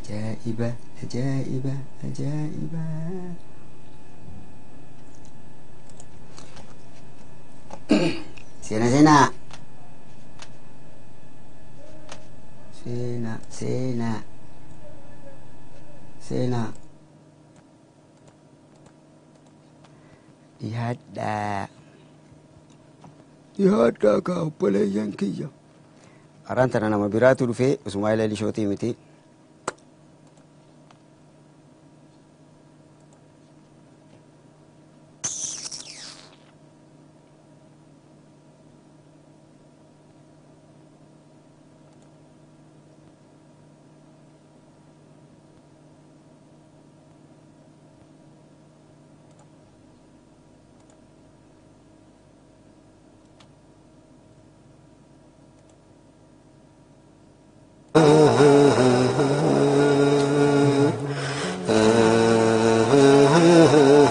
Ajaa'iba ajaa'iba ajaa'iba. Seena seenaa. Seenaa seenaa seenaa. Dhiyaadhaa. Dhiyaadhaa kaa obboleeyyan kiyya. Araan tana nama biraatu dhufee Usmaa'ila Lishootii miti.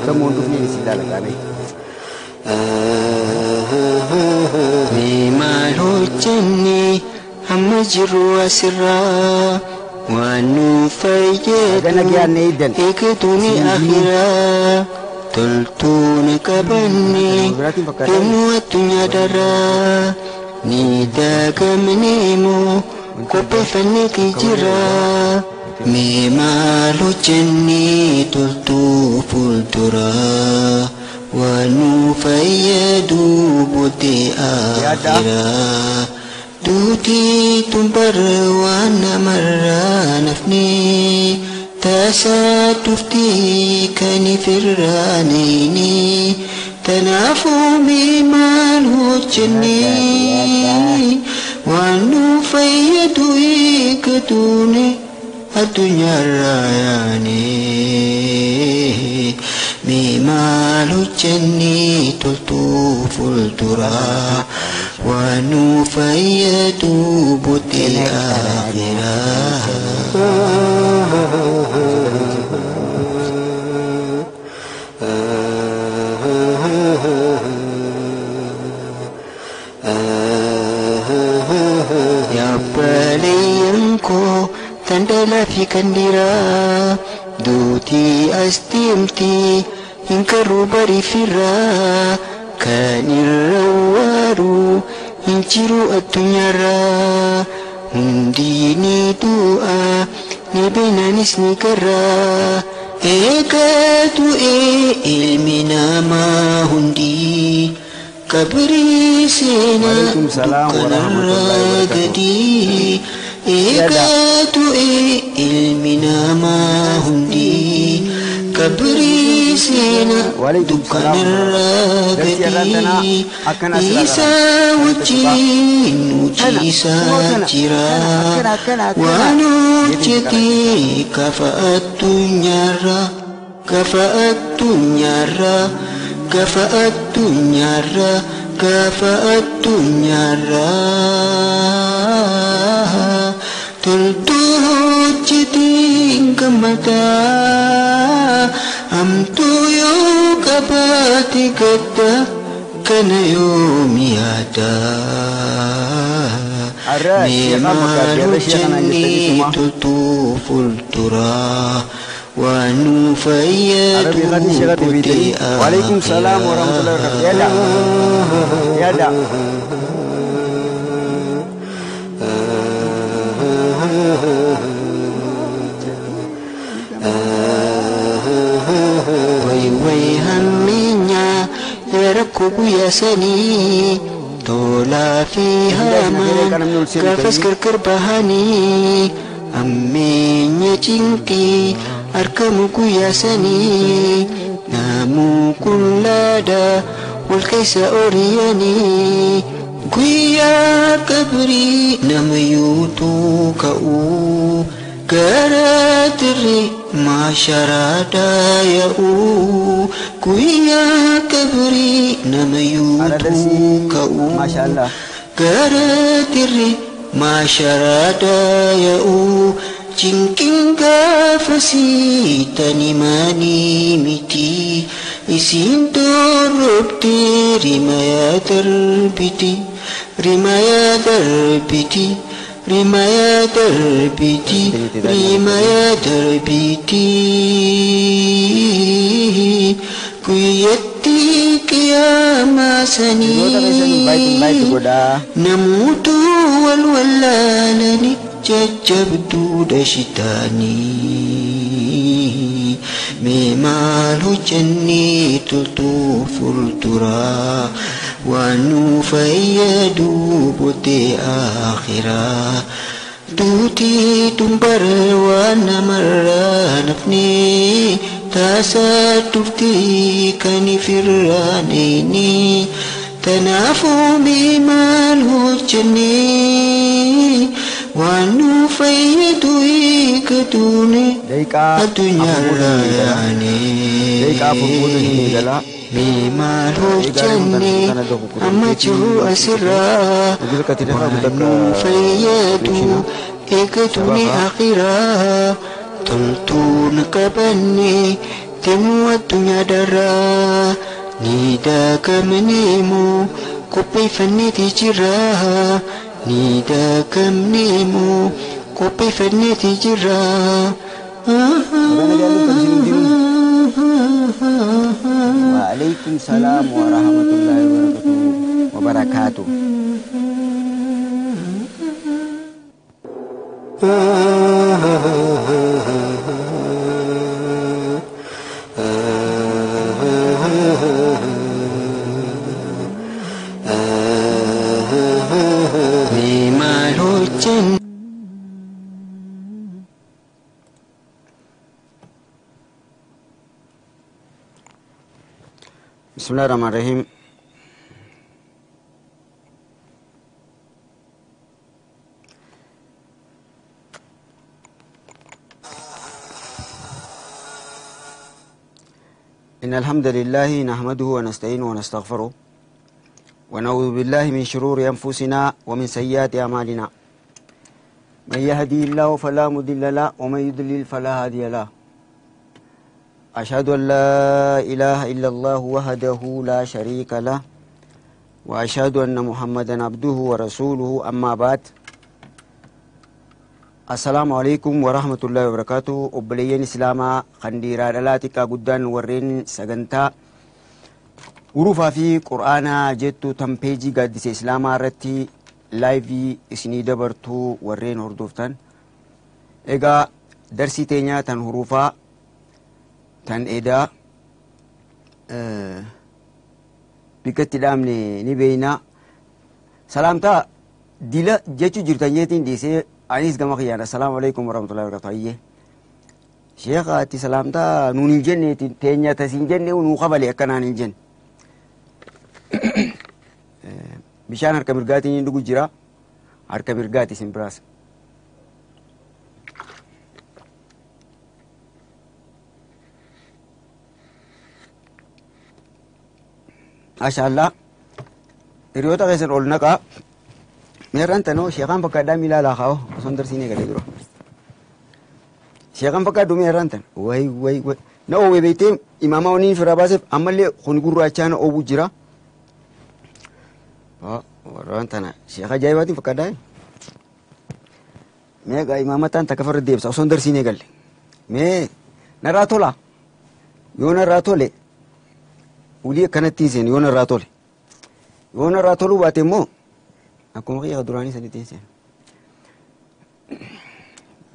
Kamuun dhufneen isin daalagaame. Mee maal hojjenne amma jirru asirraa waan nu Gana fayyadu giyaanne iddan. eegduni akhiraa toltuun qabanne Nama biraatiin fakkaata. yommuu addunyaa darraa ni daagamneemo qopheeffanneeti jira. Mee maal hojjenne toltuu fuulduraa waan nu fayyadu booddee Dhiyaadhaa. akhiraa. Duutii tumbar waan namarraa nafne tasaa dhuftii kan ifirraa nayne tanaafuu mee maal hojjenne waan nu fayyadu eegatuune addunyaarraa yaane mee maal hojjenne toltuu fuulduraa waan nu fayyadu booddee akhiraa. Yaabbaleen koo tandalaa fi kan dhiiraa duutii as deemti hin karuu bariifirraa kan irra waaru hin jiru addunyaarraa hundi ni du'a ni beenaanis ni garraa eegaa du'ee ilmi namaa hundi qabrii seenaa Waalaikum salaam wa rahmatullahi wa dukkanarraa barakatuh. gadi eegaa du'ee ilmi namaa hundi qabrii seenaa Waalaikum salaam. dukkanarraa Darsi irraan tanaa gadi akkana asirraa isa qaba. wajjin Tana, hojiisaa kunoo tana, jira tana, akkana, akkana, akkana. waan Jeetiin hojjete kafa addunyaarraa kafa addunyaarraa kafa addunyaarraa kafa addunyaarraa toltuu hojjeteen gammadaa hamtuu yoo qabaate gadda kana yoomi yaadaa Arra mee sheekaa maal fakkaatti arra sheekaa naan jettanii hojjenne suma. toltuu fuulduraa waan nu Arra fayyadu beekaatii sheekaa booddee deebiitanii. Waalaikum salaam wa rahmatullahi wa barakatuh. Yaada. Yaada. Way way hamminya yaa rakkoo guyyaa sanii tolaa fi Hundaa isin affeeree hamaan kan namni ol seenu gaafas ta'ii. gargar bahanii hammeenya cinqii argamu guyyaa sanii namuu qullaadha wal keessa oriyanii guyyaa qabrii nama yootuu ka'uu gara dirree maasharaadhaa yaa'uu guyyaa qabrii nama Arra yootuu darsii ka'uu maashaallah. gara dirree maasharaadhaa yaa'uu cinqin gaafasii tanimanii miti isin dorrobdee rimayaa darbiti rimayaa darbiti Rimaya darbiti rimaya darbiti guyyatti qiyaamaa sanii namoota wal wallaalani jajjabduudha shitaanii mee maal hojjannee toltuu fuulduraa waan nu fayyadu booddee akhiraa duutii dumbara waan namarraa nafnee taasaa dhuftii kan ifirraa neenee tanaafuu mee maal hojjannee waan nu fayyadu eegatuune addunyaarraa yaanee mee maal hojjannee amma jiru asirraa waan nu fayyadu eegatuune akhiraa toltuun qabannee deemuu addunyaa darraa ni daakamneemu qopheeffanneeti jirraa ni daakamneemu qopheeffanneeti jirraa. Waalaikum salaam wa rahmatullahi wa barakatuh. Mee maal hojjannee. Bismillahirrahmanirrahim. إن الحمد لله نحمده ونستعينه ونستغفره ونعوذ بالله من شرور أنفسنا ومن سيئات أعمالنا. من يهدي الله فلا مضل له ومن يضلل فلا هادي له. أشهد أن لا إله إلا الله وحده لا شريك له وأشهد أن محمدا عبده ورسوله. أما بعد، السلام عليكم ورحمة الله وبركاته. أبليين إسلاما خنديرا دلاتك قدان ورين سغنتا وروفا في قرآن جتو تنبيجي قدس إسلاما رتي لايفي إسني دبرتو ورين هردوفتان. إيغا درسي تينيا تن حروفا tan edaa bikkatti dhaabne ni beeyna. Salaamtaa dila jechuu jirtan jeetiin dhiisee anis gama kiyyaan assalaamu alaikum warahmatullahi wabarakatuh. Ayyee sheekha ati salaamtaa nuun hin jenne teenya tas hin jenne nuu qabale akkanaan hin jenne. Bishaan harka mirgaatiin hin dhugu jira, harka mirgaati isin biraas. Maashaallah hiriyoota keessan ol naqaa. Meerraan tanoo sheekaan fakkaadhaa miila alaa kaa'oo osoo hin darsiin eegalee dura. Sheekaan fakkaadhu meerraan tan wayi wayi wayi na oowwee beektee imaama waniin firaa baaseef ammallee kun gurraachaa na oowwu jira. Warraan tana sheeka ajaa'ibaatiin fakkaadhaa. Meeqa imaama taan takka farra deebisa osoo hin darsiin eegalle. Mee narraa tola yoo narraa tole ulii akkanatti hin seenu yoo narraa tole. Yoo narraa toluu baate immoo akkuma kiyya duraanii sanitti hin seenu.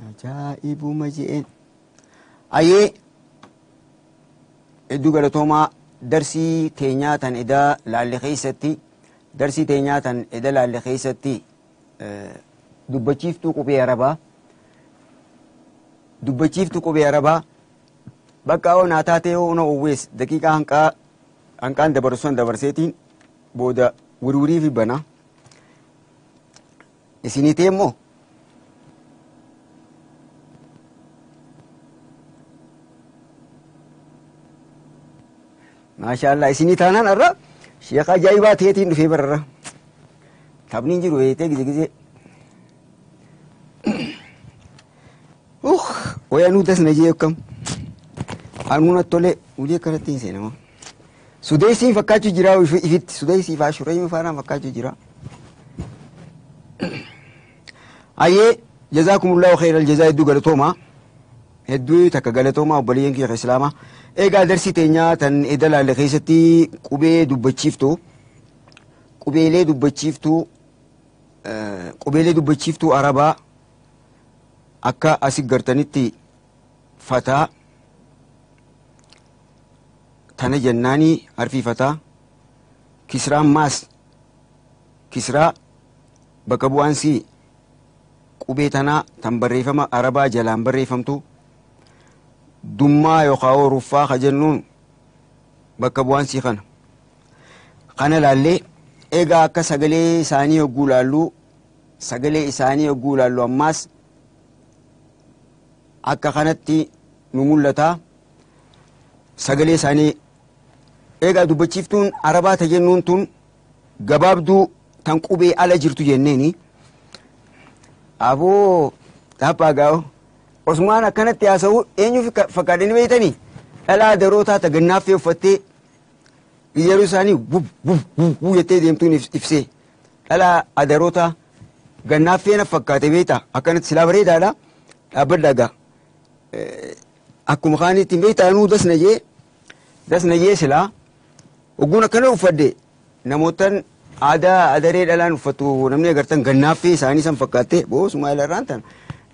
Ajaa'ibuma je'een. Ayyee hedduu galatoomaa darsii teenyaa tan edaa laalle keessatti darsii teenyaa tan eda laalle keessatti dubbachiiftuu qubee arabaa dubbachiiftuu qubee arabaa bakka hoo naa taatee hoo na oowwees daqiiqaa hanqaa hanqaan dabarsuun dabarseetiin booda wirwirii fi bana isinii ta'e immoo maashaallah isinii taanaan har'a sheekha ajaa'ibaa ta'eetiin dhufee bararra taphni hin jiru beektee gize gize wayanuu tasna jee akkam anuun tole ulee akkanatti hin seenama. Sudeesiin fakkaachuu jira ifitti sudeesii faa shurreeyyiin faanaan fakkaachuu jira. Ayyee jazaakumullahu khayral jazaa hedduu galatooma. Hedduu takka galatooma obboleeyyan kiyya islaamaa. Egaa darsii teenyaa tan edda laalle keessatti qubee dubbachiiftuu qubeelee dubbachiiftuu qubeelee dubbachiiftuu arabaa akka asi gartanitti fataa tana jennaanii harfii fataa kisraan maas kisraa bakka bu'aan sii qubee tanaa tan barreeffama arabaa jalaan barreeffamtu dummaa yookaan ruffaa ka jennuun bakka bu'aan sii kana kana laallee egaa akka sagalee isaanii hogguu laallu sagalee isaanii hogguu laallu ammaas akka kanatti nu mul'ata sagalee isaanii egaa dubbachiiftuun arabaa ta jennuun tun gabaabduu tan qubee ala jirtu jenneeni aboo taphaa gaa'o Osmaan akkanatti haasa'u eenyuuf fakkaatanii beektanii dhalaa darootaa ta gannaaffee uffattee yeroo isaanii wub wub wub wub jettee deemtuun ibsee dhalaa adarootaa gannaaffee na fakkaate beektaa akkanatti silaa bareedaadha dhaabbadhaa gaa akkuma kaanitti beektaa nuu dasna jee silaa ogguun akkana uffadde namootan aadaa adaree dhalaan uffatu namni agartan gannaaffee isaanii san fakkaatte boosuma ilarraan tan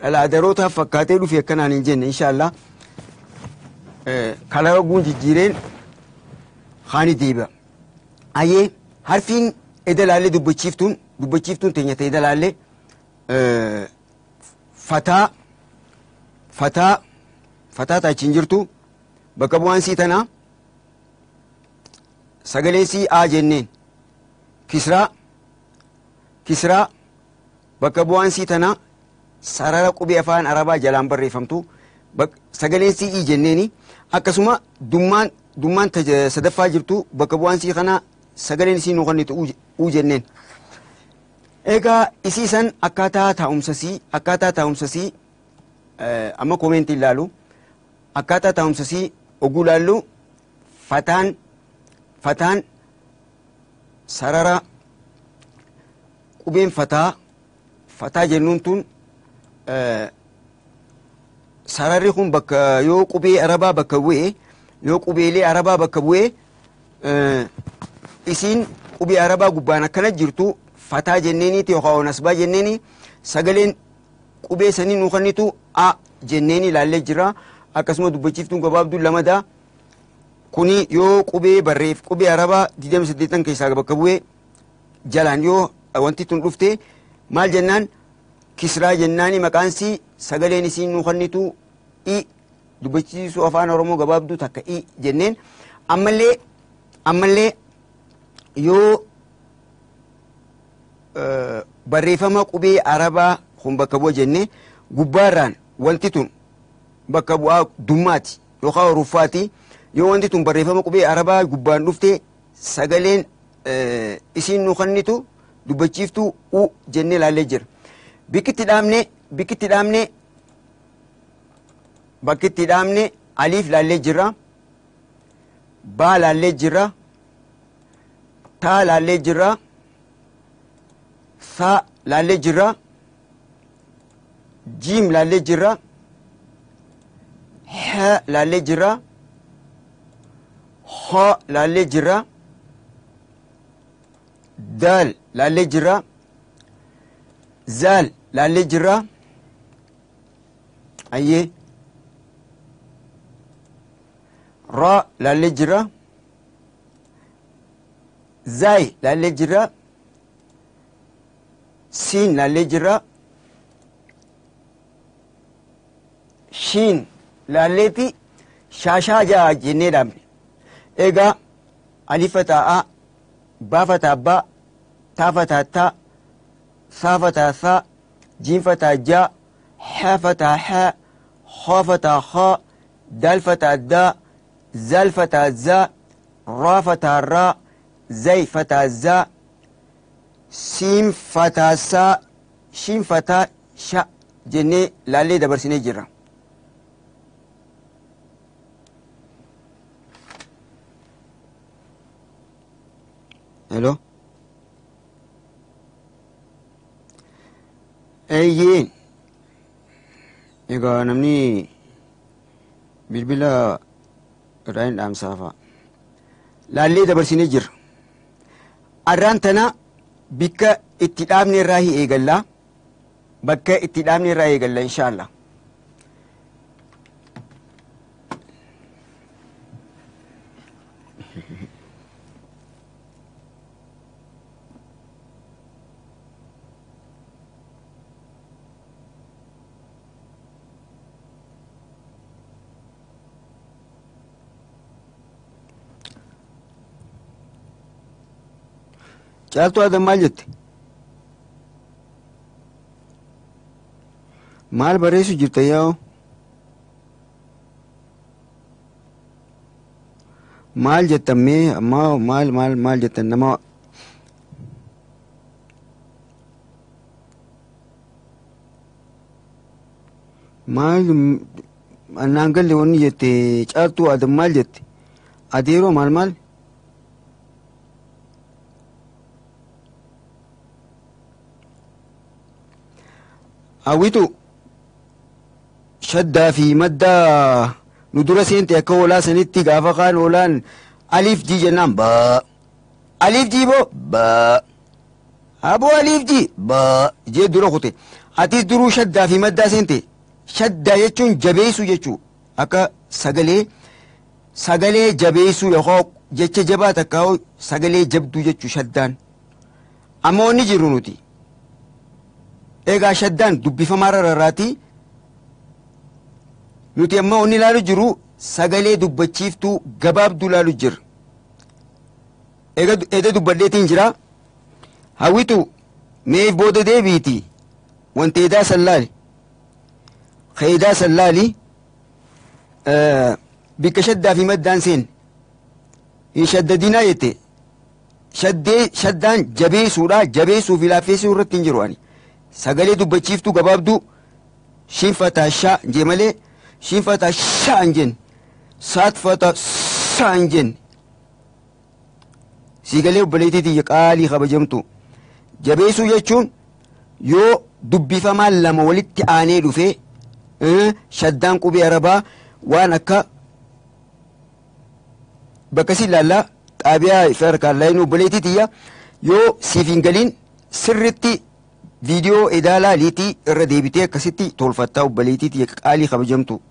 dhala adarootaa fakkaatee dhufe akkanaan hin jenne inshaallah kalara ogguun jijjiireen kaani deebi'a. Ayyee harfiin edda laallee dubbachiiftuun teenya ta'e edda laallee fataa fataa fataa taachiin jirtu bakka bu'aan sii tanaa sagalee sii A jenneen kisraa kisraa bakka bu'aan sii tanaa sarara qubee afaan arabaa jalaan barreeffamtu sagaleen sii I jenneeni akkasuma dummaan sadaffaa jirtu bakka bu'aan sii kanaa sagaleen isii nu kennitu U jenneen. Egaa isii san akkaataa taa'umsa sii amma koomeentii ilaalu akkaataa taa'umsa sii oguu ilaallu fataan sarara qubeen fataa jennuun tun sararri kun bakka yoo qubee arabaa bakka bu'ee yoo qubeelee arabaa bakka bu'ee isiin qubee arabaa gubbaan akkana jirtu fataa jenneeniiti yookaan nasbaa jenneeni sagaleen qubee sanii nu kennitu a jenneeni ilaallee jira akkasuma dubbachiiftuun gabaabduu lamadaa kuni yoo qubee barreef qubee arabaa 28 keessaa bakka bu'ee jalaan yoo wanti tun dhufte maal jennaan kisraa jennaani maqaan sii sagaleen isiin nu kennitu i dubbachiisuu afaan oromoo gabaabduu takka i jenneen ammallee yoo barreeffama qubee arabaa kun bakka bu'a jenne gubbaarraan wanti tun bakka bu'aa dummaati yookaan ruffaati yoo wanti tun barreeffama qubee arabaa gubbaan dhufte sagaleen isiin nu kennitu dubbachiiftuu u jennee laallee jira. Bikkitti dhaabne aliif laallee jira baa laallee jira taa laallee jira saa laallee jira jiim laallee jira ha laallee jira ha laallee jira daal laallee jira zaal laallee jira ayyee ra laallee jira zaay laallee jira siin laallee jira shiin laalleeti shaashaa jaa jennee dhaabne. Egaa alifa ta'a baa fataa ba taa fataa ta saa fataa saa jiim fataa ja haa fataa haa khaa fataa khaa daal fataa daa zaal fataa zaa raa fataa raa zay fataa zaa siin fataa saa shiin fataa sha jennee laallee dabarsinee jirra. Hello. Eeyyeen egaa namni bilbila irraa hin dhaamsaafa laallee dabarsinee jirra. Arraan tana bikka itti dhaabne irraa hi eegalla. Bakka itti dhaabne irraa eegalla inshaallah. Caaltuu Adam maal jette? Maal barreessu jirta yaa'u? Maal jettan mee ammaa maal maal maal jettan nama maal naan galle wanni jette Caaltuu Adam maal jette? Adeeroo maal maal? Hawwitu shaddaa fi maddaa nu dura seente akka hoolaa sanitti gaafa kaan hoolaan aliif jii jennaan baa aliif jii boo baa aboo aliif jii baa jee dura kute. Atis duruu shaddaa fi maddaa seente. Shaddaa jechuun jabeessuu jechuu akka sagalee jabeessuu yookaan jecha jabaa takka sagalee jabduu jechuu shaddaan. Amma wanni jiru nuti. Egaa shaddaan dubbifamaa rarraati. Nuti amma wanni ilaalu jiru sagalee dubbachiiftuu gabaabduu ilaalu jirra. Egaa dubbadheetiin jira. Hawwitu meef booda deebiiti. Wanti edaa sallaali. Edaa sallaali. Bikka shaddaa fi maddaan seen. Hin shaddadinaa jette. Shaddaan jabeessuudha. Jabeessuu fi laaffeessuu irratti hin jiru ani. Sagalee dubbachiiftuu gabaabduu shinfataa shaa jee malee shinfataa shaa hin jenne saatfataa saa hin jenne. Siigalee obboleettii qaalii kabajamtu. Jabeessuu jechuun yoo dubbifamaan lama walitti aanee dhufee shaddaan qubee arabaa waan akka bakka si ilaallaa xaabiyaa fi harkaan laayinuu obboleettii tiyya yoo siif hin galiin sirritti viidiyoo edaa laaliitii irra deebitee akkasitti tolfattaa obboleettii tiyya qaalii kabajamtu.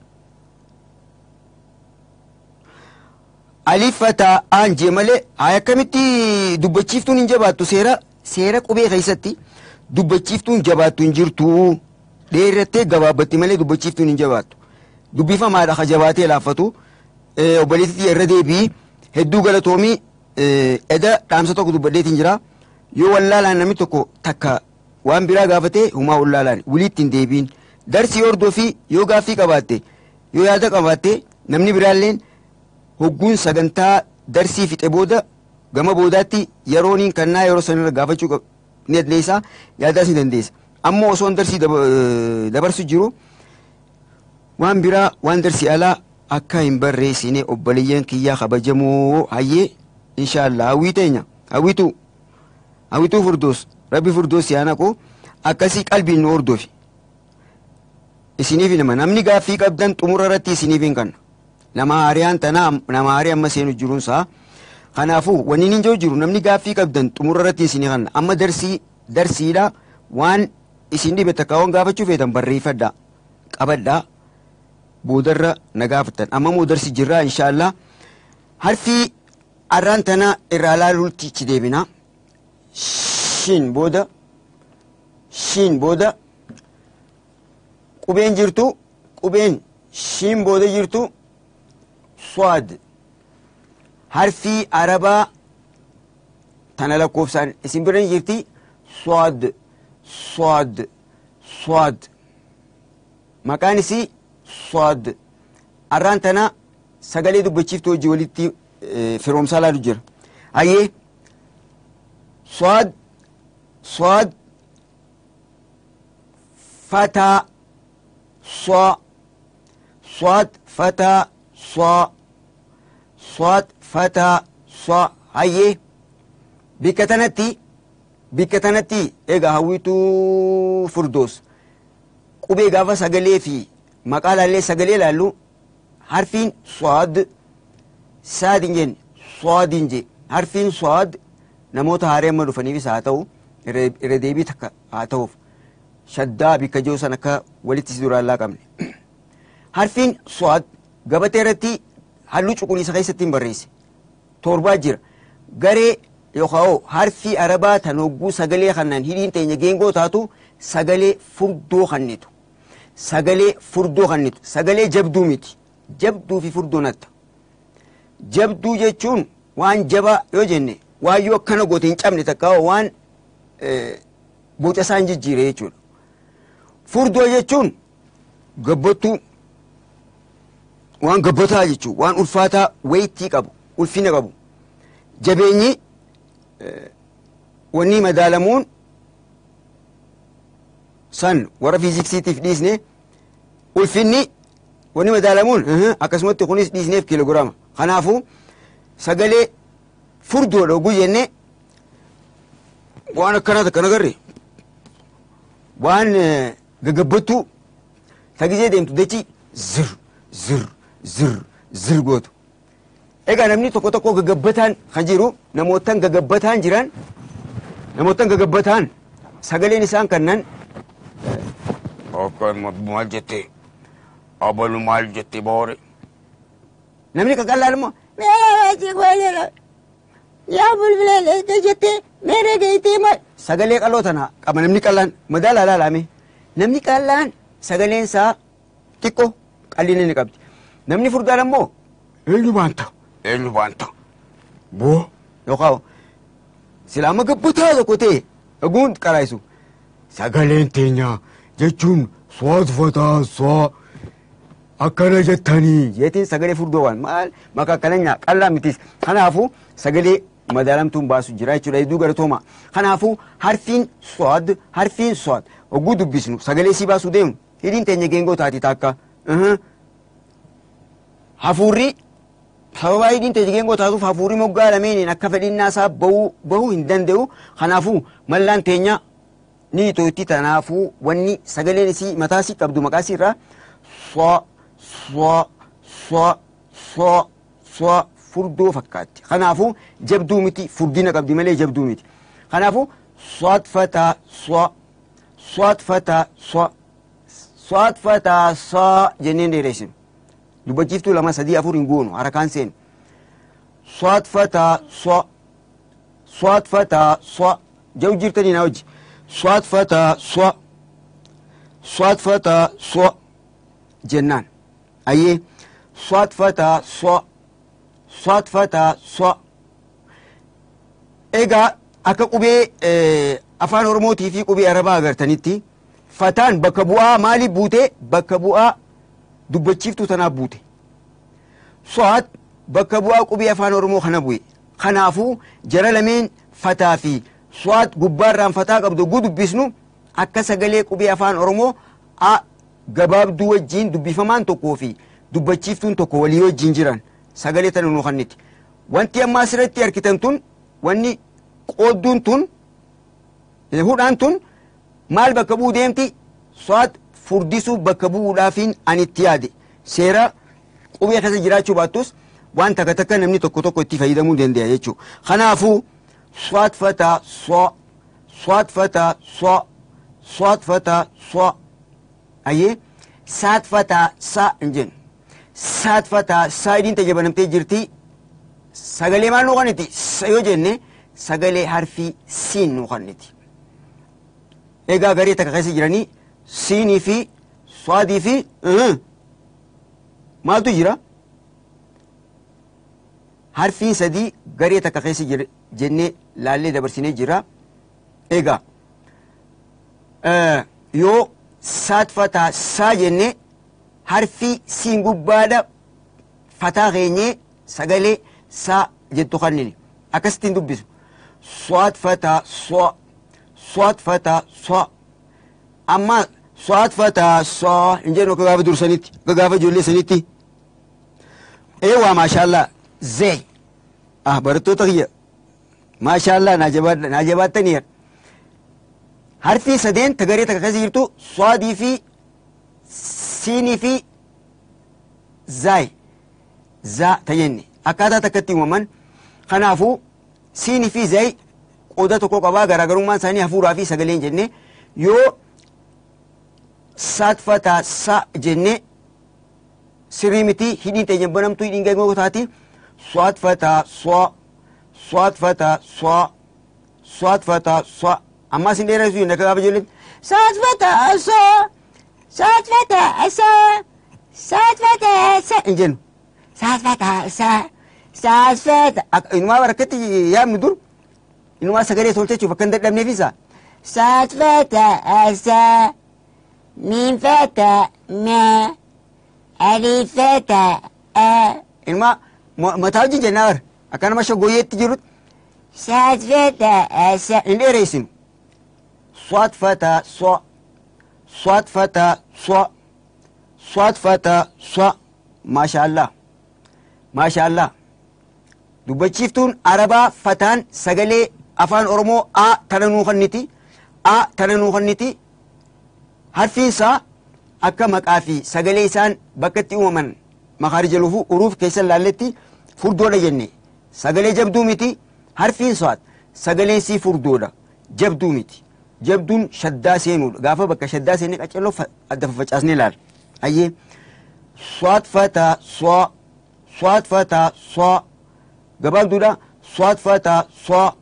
Alifataa aan jee malee haa akkamitti dubbachiiftuun hin jabaattu seera qubee keessatti dubbachiiftuun jabaattu hin jirtu. Dheerattee gabaabbatti malee dubbachiiftuun hin jabaattu. Dubbifamaadha ka jabaatee laaffatu. Obboleettii irra deebii hedduu galatoomii eda dhaamsa tokko dubbadheetiin jira. Yoo wallaalaan namni tokko takka waan biraa gaafatee humaa wallaalaan walitti hin deebiin. Darsii hordofii yoo gaaffii qabaatte yoo yaada qabaatte namni biraalleen hogguun sagantaa darsii fixe booda gama boodaatti yerooniin kannaa yeroo sanarra gaafachuu ni dandeessa yaadaas ni dandeessa. Ammoo osoo darsii dabarsu jiru waan biraa waan darsii alaa akka hin barreessine obboleeyyan kiyyaa kabajamoo hayyee inshaallah hawwii teenya hawwituu furdoos rabbi furdoos yaana koo akkasii qalbiin nu hordofi. Isiniif nama namni gaaffii qabdan xumura irratti isiniif hin kenna. Nama haariyaan tana nama haarii amma seenu jiruunsaa. Kanaafuu wanni inni jiru namni gaaffii qabdan xumura irratti isinii kenna. Amma darsiidha waan isin dhibe takka waan gaafachuu feetan barreeffadhaa qabadhaa boodarra na gaafattan. Amma moo darsi jirraa inshaallah. Harfii arraan tana irraa laaluutti ichi deebina. Shin booda qubeen jirtu qubeen shin booda jirtu swad. Harfii arabaa tana lakkoofsaan isin bira ni jirti swad swad swad. Maqaan isii swad. Arraan tana sagalee dubbachiiftuu hojii walitti firoomsaa laalu jira. Hayyee swad swad fataa swa swad fataa swa swad fataa swa. Hayyee bikka tanatti egaa hawwituu furdoos Qubee gaafa sagalee fi maqaa laallee sagalee laallu harfiin Saad saad hin jenne Saad hin jee. Harfiin Saad namoota haaree amma dhufaniifis haa ta'u irra deebii takka haa ta'uuf shaddaa bikka jiru san akka walitti si duraan laaqamne. Harfiin Saad gabatee irratti halluu cuquliisa keessatti hin barreesse. Torbaa jira. Garee yookaan harfii arabaa tan hogguu sagalee kanaan hidhiin teenya geengoo taatu sagalee furdoo kannitu. Sagalee furdoo kannitu. Sagalee jabduu miti. Jabduu fi furdoo natta. Jabduu jechuun waan jabaa yoo jenne waan yoo akkana goote hin cabne takka waan boca isaa hin jijjiire jechuudha. Furdoo jechuun gabbattuu waan gabbataa jechuudha. Waan ulfaataa wayitii qabu, ulfina qabu. Jabeenyi wanni madaalamuun san warra fiiziksiitiif dhiisne ulfinni wanni madaalamuun akkasumatti kunis dhiisneef kiiloogiraama. Kanaafuu sagalee furdoodha oguu jenne waan akkanaa takka nagarre waan gagabbattuu tagizee deemtu dachi zir zir zir zir gootu. Egaa namni tokko tokko gagabbataan kan jiru namootaan gagabbataan jiran namootaan gagabbataan sagaleen isaan kannan akka maal jettee abalu maal jettee boore namni qaqallaan immoo yaa bulbulee jettee meeree geetee maal sagalee qaloo tana qaba namni qallaan madaala ilaalame namni qallaan sagaleen isaa xiqqoo qalliin inni qabdi namni furdaan ammoo eenyu baanta eenyu baanta boo yookaan silaama gabbataa tokko ta'e dhaguun qaraayisu sagaleen teenya jechuun soot fataa soo akkana jettanii jeetiin sagalee furdoo waan maal maqaa akkana nyaa qallaa mitis kanaafuu sagalee madaalamtuun baasu jira jechuudha hedduu garatooma kanaafuu harfiin sood hogguu dubbisnu sagalee sii baasuu deemu hidhiin teenya geengoo taati takka hafuurri sababa hidhiin teenya geengoo taatuuf hafuurri moggaa lameeniin akka fedhinnaa isaa bahuu hin danda'u kanaafuu mallaan teenya ni tootti tanaafuu wanni sagaleen isii mataa isii qabdu maqaa isii irraa soo soo soo soo soo furdoo fakkaatti kanaafuu jabduu miti furdina qabdi malee jabduu miti kanaafuu soot fataa soo soot fataa soo soot fataa soo jenneen dheereessinu dubbachiiftuu 2 3 4 hin goonu harakaan seenu soot fataa soo soot fataa soo jau jirtanii naa hojii soot fataa soo soot fataa soo jennaan ayyee soot fataa soo soot fataa soo egaa akka qubee afaan oromootii fi qubee arabaa agartanitti fataan bakka bu'aa maalii buute bakka bu'aa dubbachiiftuu tanaaf buute soot bakka bu'aa qubee afaan oromoo kana bu'e kanaafuu jara lameen fataa fi soot gubbaarraan fataa qabdu dubbisnu akka sagalee qubee afaan oromoo a gabaabduu wajjiin dubbifamaan tokkoo fi dubbachiiftuun tokko walii wajjiin jiran sagalee tana nuu kanniti wanti amma asirratti argitan tun wanni qoodduun tun hudhaan tun maal bakka bu'uu deemti soot furdisuu bakka bu'uudhaafiin ani itti yaade seera qubee keessa jiraachuu baattus waan takka takka namni tokko tokko itti fayyadamuu danda'a jechuudha. Kanaafuu soot fataa soo soot fataa soo soot fataa soo ayyee saat fataa saa hin jennu saat fataa saa hidhiin tajaajila jirti sagalee maal nuu kanniti yoo jenne sagalee harfii siin nuu kanniti. Egaa garee takka keessa jiranii siinii fi soodii fi maaltu jira? Harfiin sadii garee takka keessa jira jennee laallee dabarsinee jira. Egaa yoo saat fataa saa jenne harfii siin gubbaadha fataa keenyee sagalee saa jettu kannini akkasittiin dubbisu soot fataa soo soot fataa soo amma soot fataa soo hin jennu akka gaafa dursanitti akka gaafa ijoollee sanitti eewaa maashaallaa zee ah barattoota kiyya maashaallaa naa jabaattaniira harfii sadeen tagaree takka keessa jirtu soodii fi Siinii fi zaay zaa tayyenne akkaataa takkatti uumaman. Kanaafuu siinii fi zaay qooda tokko qabaa, garaagarummaan isaanii hafuuraa fi sagaleen jenne. Yoo saat fataa sa jenne sirrii miti, hidhiin teenya banamtu hidhiin geengoo taati. Swaat fataa swa, swaat fataa swa, swaat fataa swa. Ammas hin dheeressu jenne akka gaafa ijoolleen saat fataa sa, saat fataa sa, saat fataa sa hin jennu. Saat fataa sa, saat fataa inumaa barakatti yaamnu dur inumaa sagalee tolchachuuf akka hin dadhabneef isa saat fataa sa, miim fataa ma, alif fataa a. Inumaa mataa wajjin jennaa bara akka nama shaggooyyeetti jirutti saat fataa sa hin dheereessinu. Swaat fataa swa, swaat fataa swa, swaat fataa swa. Maasha Allah, maasha Allah. Dubbachiiftuun arabaa fataan sagalee afaan Oromoo a tana nuu kenniti, a tana nuu kenniti. Harfiin isaa akka maqaa fi sagalee isaan bakka itti uumaman makaarija lufu uruuf keessa laalletti furdoodha jenne. Sagalee jabduu miti harfiin saat, sagaleen sii furdoodha, jabduu miti. Jabduun shaddaa seenuudha. Gaafa bakka shaddaa seenne qaccelloo adda faffacaasnee ilaalla. Ayyee swaat fataa swa, swaat fataa swa, gabaabduudha. Swaat fataa swa,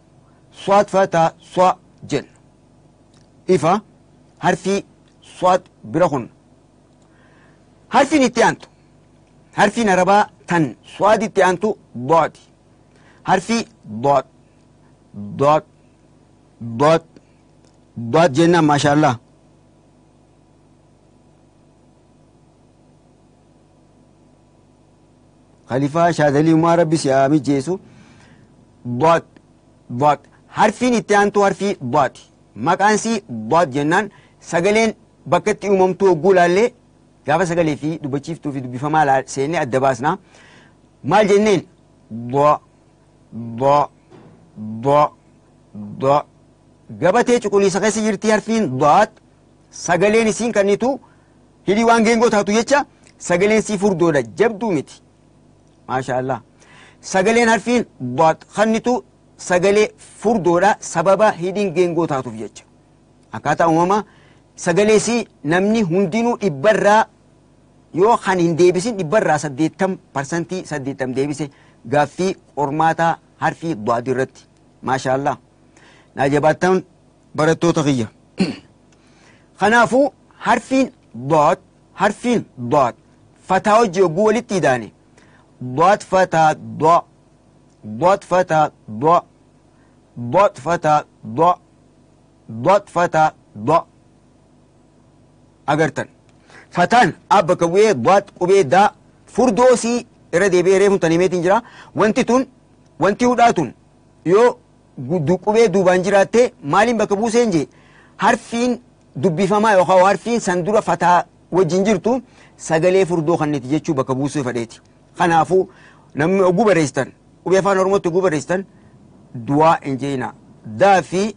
swaat fataa swa jenna. Ifa harfii swaat bira kun harfiin itti aantu, harfiin arabaa tan swaat itti aantu dooti. Harfii doot, doot, doot, doot jennaan. Maasha Allah. Khaliifaa Shaadalii umaa rabbi si haa mijeessu. Doot, doot. Harfiin itti aantu harfii dooti. Maqaan sii doot jennaan sagaleen bakka itti uumamtu hogguu laallee gaafa sagalee fi dubbachiiftuu fi dubbifamaa seennee adda baasna. Maal jenneen? Do, do, do, do. Gabatee cuquliisa keessa jirti harfiin doot. Sagaleen isiin kennitu hidhii waan geengoo taatu jecha sagaleen sii furdoodha, jabduu miti. Maasha Allah. Sagaleen harfiin doot kennitu sagalee furdoodha sababa hidhiin geengoo taatuuf jecha. Akkaataa uumama sagalee sii namni hundinuu dhibbarraa yoo kan hin deebisin dhibbarraa 80% 80 deebise gaaffii qormaataa harfii doot irratti. Maasha Allah. Naa jabaattan barattoota kiyya. Kanaafuu harfiin doot, harfiin doot fataa hojii hogguu walitti hidhaane doot fataa do, doot fataa do, doot fataa do, doot fataa do. Agartan fataan abba bakka bu'ee doot qubee daa furdoosii irra deebi'ee reefu tanimeetiin jira. Wanti tun wanti hudhaa tun yoo qubee duubaan jiraatte maaliin bakka buuseen jee harfiin dubbifamaa yookaan harfiin san dura fataa wajjin jirtu sagalee furdoo kanneti jechuu bakka buusuu fedheeti. Kanaafuu namni oguu barreessitan qubee afaan Oromootti oguu barreessitan du'aa hin jeenaa. Daa fi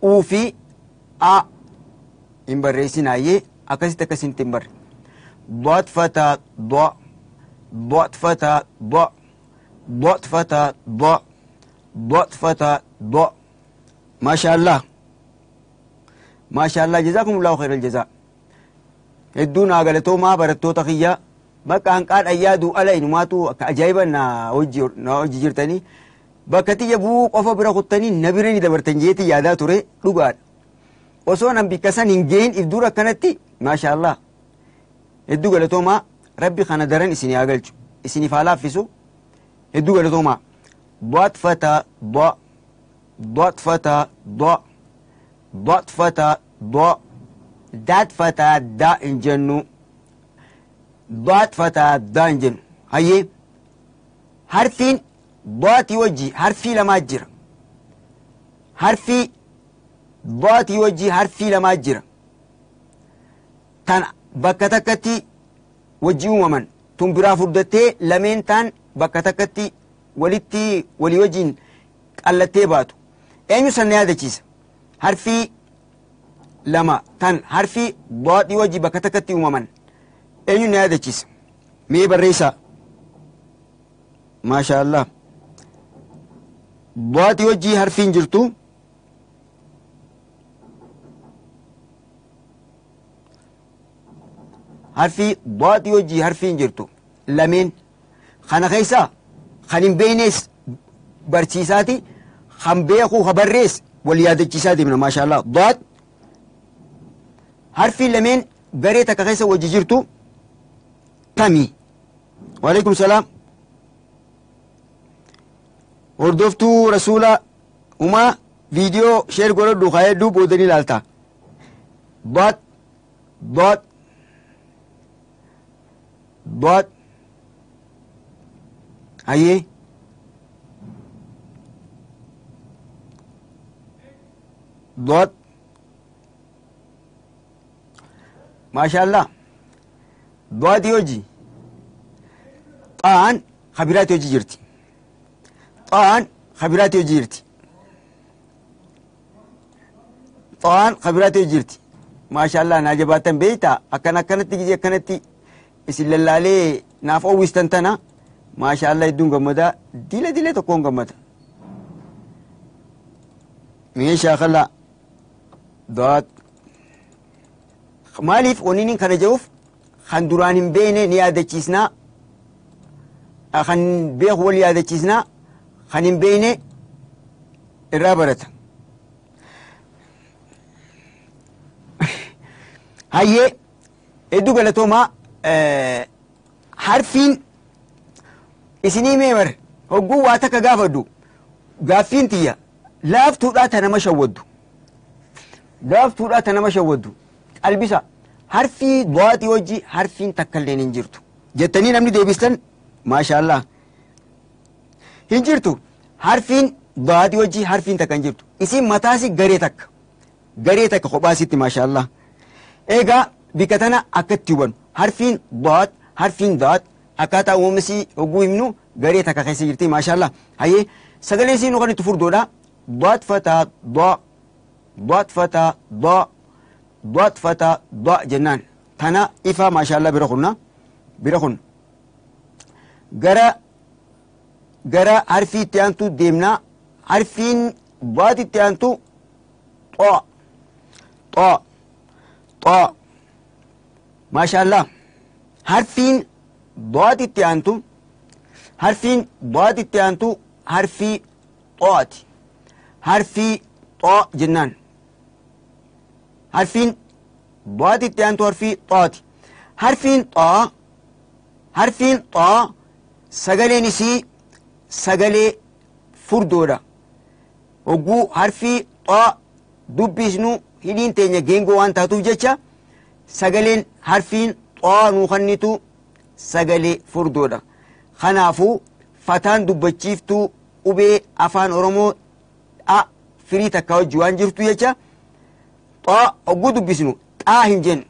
uu fi a hin barreessinaayyee akkasitti akkasitti hin barre. Doot fataa do, doot fataa do, doot fataa do, doot fataa do. Maasha Allah. Maasha Allah. Jazaakumullahu khairal jazaa. Hedduu naa galatoomaa barattoota kiyya. Bakka hanqaa dhayyaa ala inumaatu akka ajaa'iba na hojii jirtanii bakka tiyya bu'uu qofa bira kuttanii na bira ni dabartan jeetii yaadaa ture dhugaadha. Osoo nan bikka san hin gehin if dura akkanatti maasha Allah. Hedduu galatoomaa rabbi kana daran isinii haa galchu isiniif haa laaffisu. Hedduu galatoomaa. Doot fataa do, doot fataa do, doot fataa do, daat fataa daa hin jennu. Doot fataa daa hin jennu. Hayyee harfiin dootii wajji harfii lamaa jira. Harfii dootii wajji harfii lamaa jira. Tan bakka takkatti wajji uumaman tun biraa furdattee lameen taan bakka takkatti walitti walii wajjin qallattee baatu. Eenyu san na yaadachiisa? Harfii lama tan harfii daadii wajji bakka takkatti uumaman eenyu na yaadachiisa? Mee barreessaa. Maasha Allah. Daadii wajji harfiin jirtu harfii daadii wajji harfiin jirtu lameen kana keessa kan hin beeknes barsiisaati kan beeku ka barrees wal yaadachiisaa deemna. Maasha Allah. Daad harfii lameen garee takka keessa wajji jirtu tami. Waalaikum salaam. Hordoftuu rasuula umaa viidiyoo sheer godhadhu kaayedhu boodanii ilaalta. Daad daad daad hayyee daad. Maasha Allah. Daadii hojii xaan kabiraati hojii jirti. Xaan kabiraati hojii jirti. Xaan kabiraati hojii jirti. Maasha Allah naa jabaatan beeyta akkana akkanatti gijee akkanatti isin lallaalee naaf oowwistan tana. Maasha Allah hedduun gammada dila dila tokkoon gammada. Mee shaakala daad maaliif wanni kana jedhuuf kan duraan hin beekne ni yaadachiisnaa, kan beeku wal yaadachiisnaa, kan hin beekne irraa barata. Hayyee hedduu galatoomaa. Harfiin isinii mee bar hogguu waa takka gaafadhu gaaffiin tiyya laaftuudhaa ta nama shawwaddu laaftuudhaa ta nama shawwaddu qalbisa harfii daatii wajji harfiin takka illee hin jirtu jettanii namni deebistan maasha Allah hin jirtu. Harfiin daatii wajji harfiin takka hin jirtu. Isin mataasi garee takka garee takka kophaasitti maasha Allah. Egaa bikka tana akkatti hubannu harfiin daat harfiin daat akkaataa uumamsi hogguu himnu garee takka keessa jirti maasha Allah. Hayyee sagalee isiin kan itti furdoodha. Daat fataa daa daat fataa daa daat fataa daa jennaan tana ifa maasha Allah bira kunna bira kun gara gara harfii itti aantu deemna. Harfiin daat itti aantu xoo xoo xoo maasha Allah. Harfiin daat itti aantu harfiin daat itti aantu harfii xooti. Harfii xoo jennaan harfiin daat itti aantu harfii xooti. Harfiin xoo harfiin xoo sagaleen isii sagalee furdoodha. Hogguu harfii xoo dubbisnu hidhiin teenya geengoo waan taatuuf jecha sagaleen harfiin xoo nuu kennitu sagalee furdoodha. Kanaafuu fataan dubbachiiftuu qubee afaan Oromoo a firii takka wajji waan jirtu jecha xoo hogguu dubbisnu xaa hin jennu.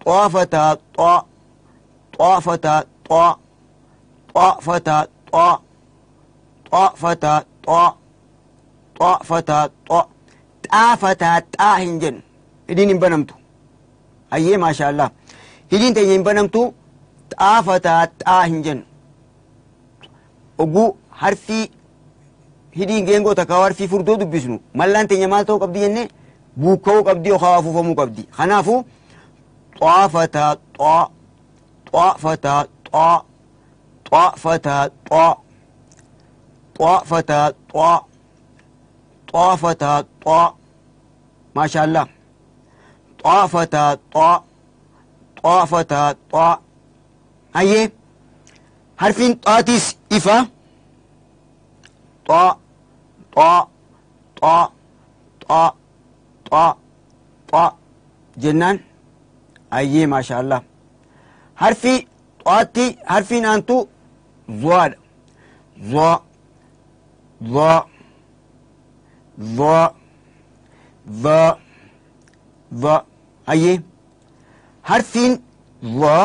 Xoo fataa xoo xoo fataa xoo xoo fataa xoo xoo fataa xoo xoo fataa xoo xaa fataa xaa hin jennu. Hidhiin hin banamtu. Hayyee maasha Allah. Hidhiin teenya hin banamtu xaa fataa xaa hin jennu. Hogguu harfii hidhiin geengoo takka harfii furdoo dubbisnu mallaan teenya maal ta'uu qabdi jennee buukka'uu qabdi yookaan afuufamuu qabdi. Kanaafuu xoo fataa xoo xoo fataa xoo xoo fataa xoo xoo fataa xoo xoo fataa xoo maasha Allah. Xoo fataa xoo xoo fataa xoo. Hayyee harfiin xaatis ifa xoo xoo xoo xoo xoo xoo jennaan. Hayyee maasha Allah. Harfii xaatti harfiin aantu zoadha. Zo zo zo zo zo. Hayyee harfiin zo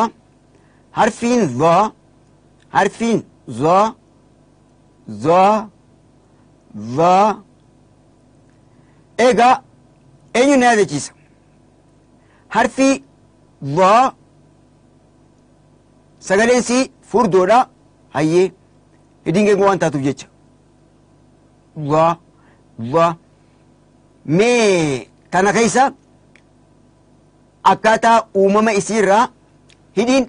harfiin zo harfiin zo zo zo. Egaa eenyu na yaadachiisa? Harfii dhaa sagaleen sii furdoodha. Hayyee hidhiin geengoo waan taatuuf jecha dhaa dhaa. Mee tana keessa akkaataa uumama isiirraa hidhiin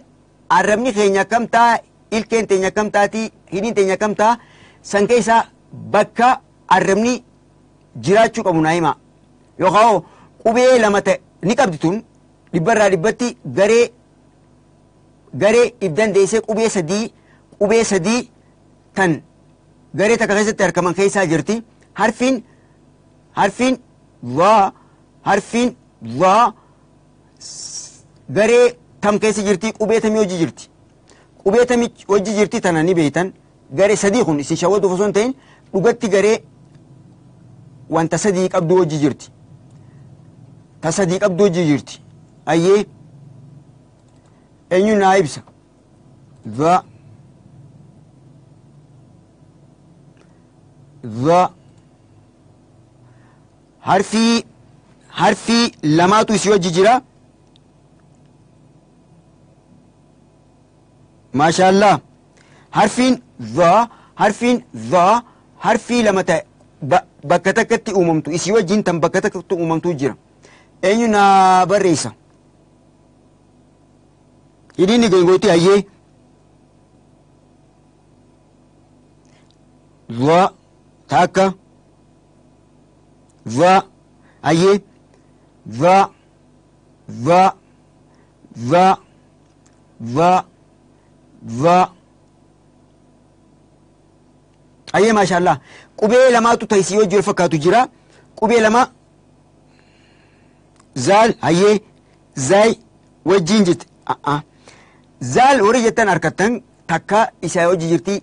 arrabni keenya akkam ta'a, ilkeen teenya akkam taati, hidhiin teenya akkam ta'a, san keessa bakka arrabni jiraachuu qabu naa hima. Yookaan qubee lama ta'e ni qabdi tun dhibbarraa dhibbatti garee garee if dandeessee qubee sadii tan garee takka keessatti argaman keessaa jirti. Harfiin dhaa harfiin dhaa garee tam keessa jirti, qubee tamii hojii jirti, qubee tamii hojii jirti tana ni beektan. Garee sadii kun isin shawwaduuf osoo hin ta'in dhugatti garee wanta sadii qabdu hojii jirti, ta sadii qabdu hojii jirti. Ayyee eenyu naa ibsa? Dhaa dhaa harfii lamaatu isii hojii jira. Maashaallah. Harfiin dhaa harfiin dhaa harfii lama ta'e bakka takkatti uumamtu isii wajjin tan bakka takkatti uumamtu jira. Eenyu naa barreessa? Hidhiin ni geengooti. Hayyee dhaa takka dhaa hayyee dhaa dhaa dhaa dhaa dhaa. Hayyee maashaallah. Qubee lamaatu ta isii wajjin wal fakkaatu jira. Qubee lama zaal hayyee zaay wajjin jirti. Zaal warri jettan harkattan takka isaa wajji jirti.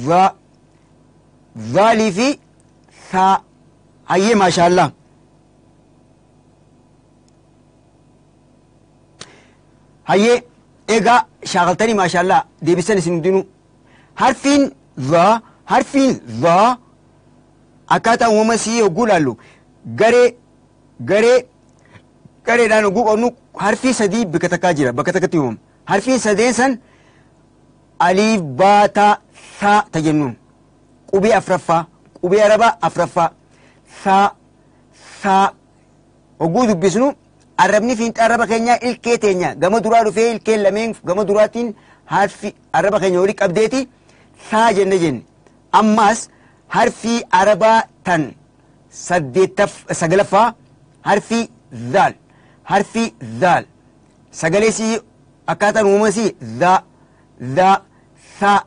Dhaa dhaalii fi thaa. Hayyee maashaallah. Hayyee egaa shaakaltanii maashaallah deebisan isin hundinuu. Harfiin dhaa harfiin dhaa akkaataa uumama sii hogguu ilaallu garee garee gareedhaan hogguu qabnu harfii sadii bakka takkaa jira, bakka takkatti uumama. Harfiin sadeen san aliif baataa thaa ta jennuun qubee afraffaa, qubee arabaa afraffaa thaa thaa hogguu dubbisnu arrabni fiinxa arraba keenyaa ilkee teenya gama duraa dhufee ilkeen lameen gama duraatiin harfi arraba keenya olii qabdeeti thaa jenne jenne. Ammas harfii arabaa tan sagalaffaa harfii dhaal harfii dhaal sagalee sii akkaataan uumama sii dhaa dhaa thaa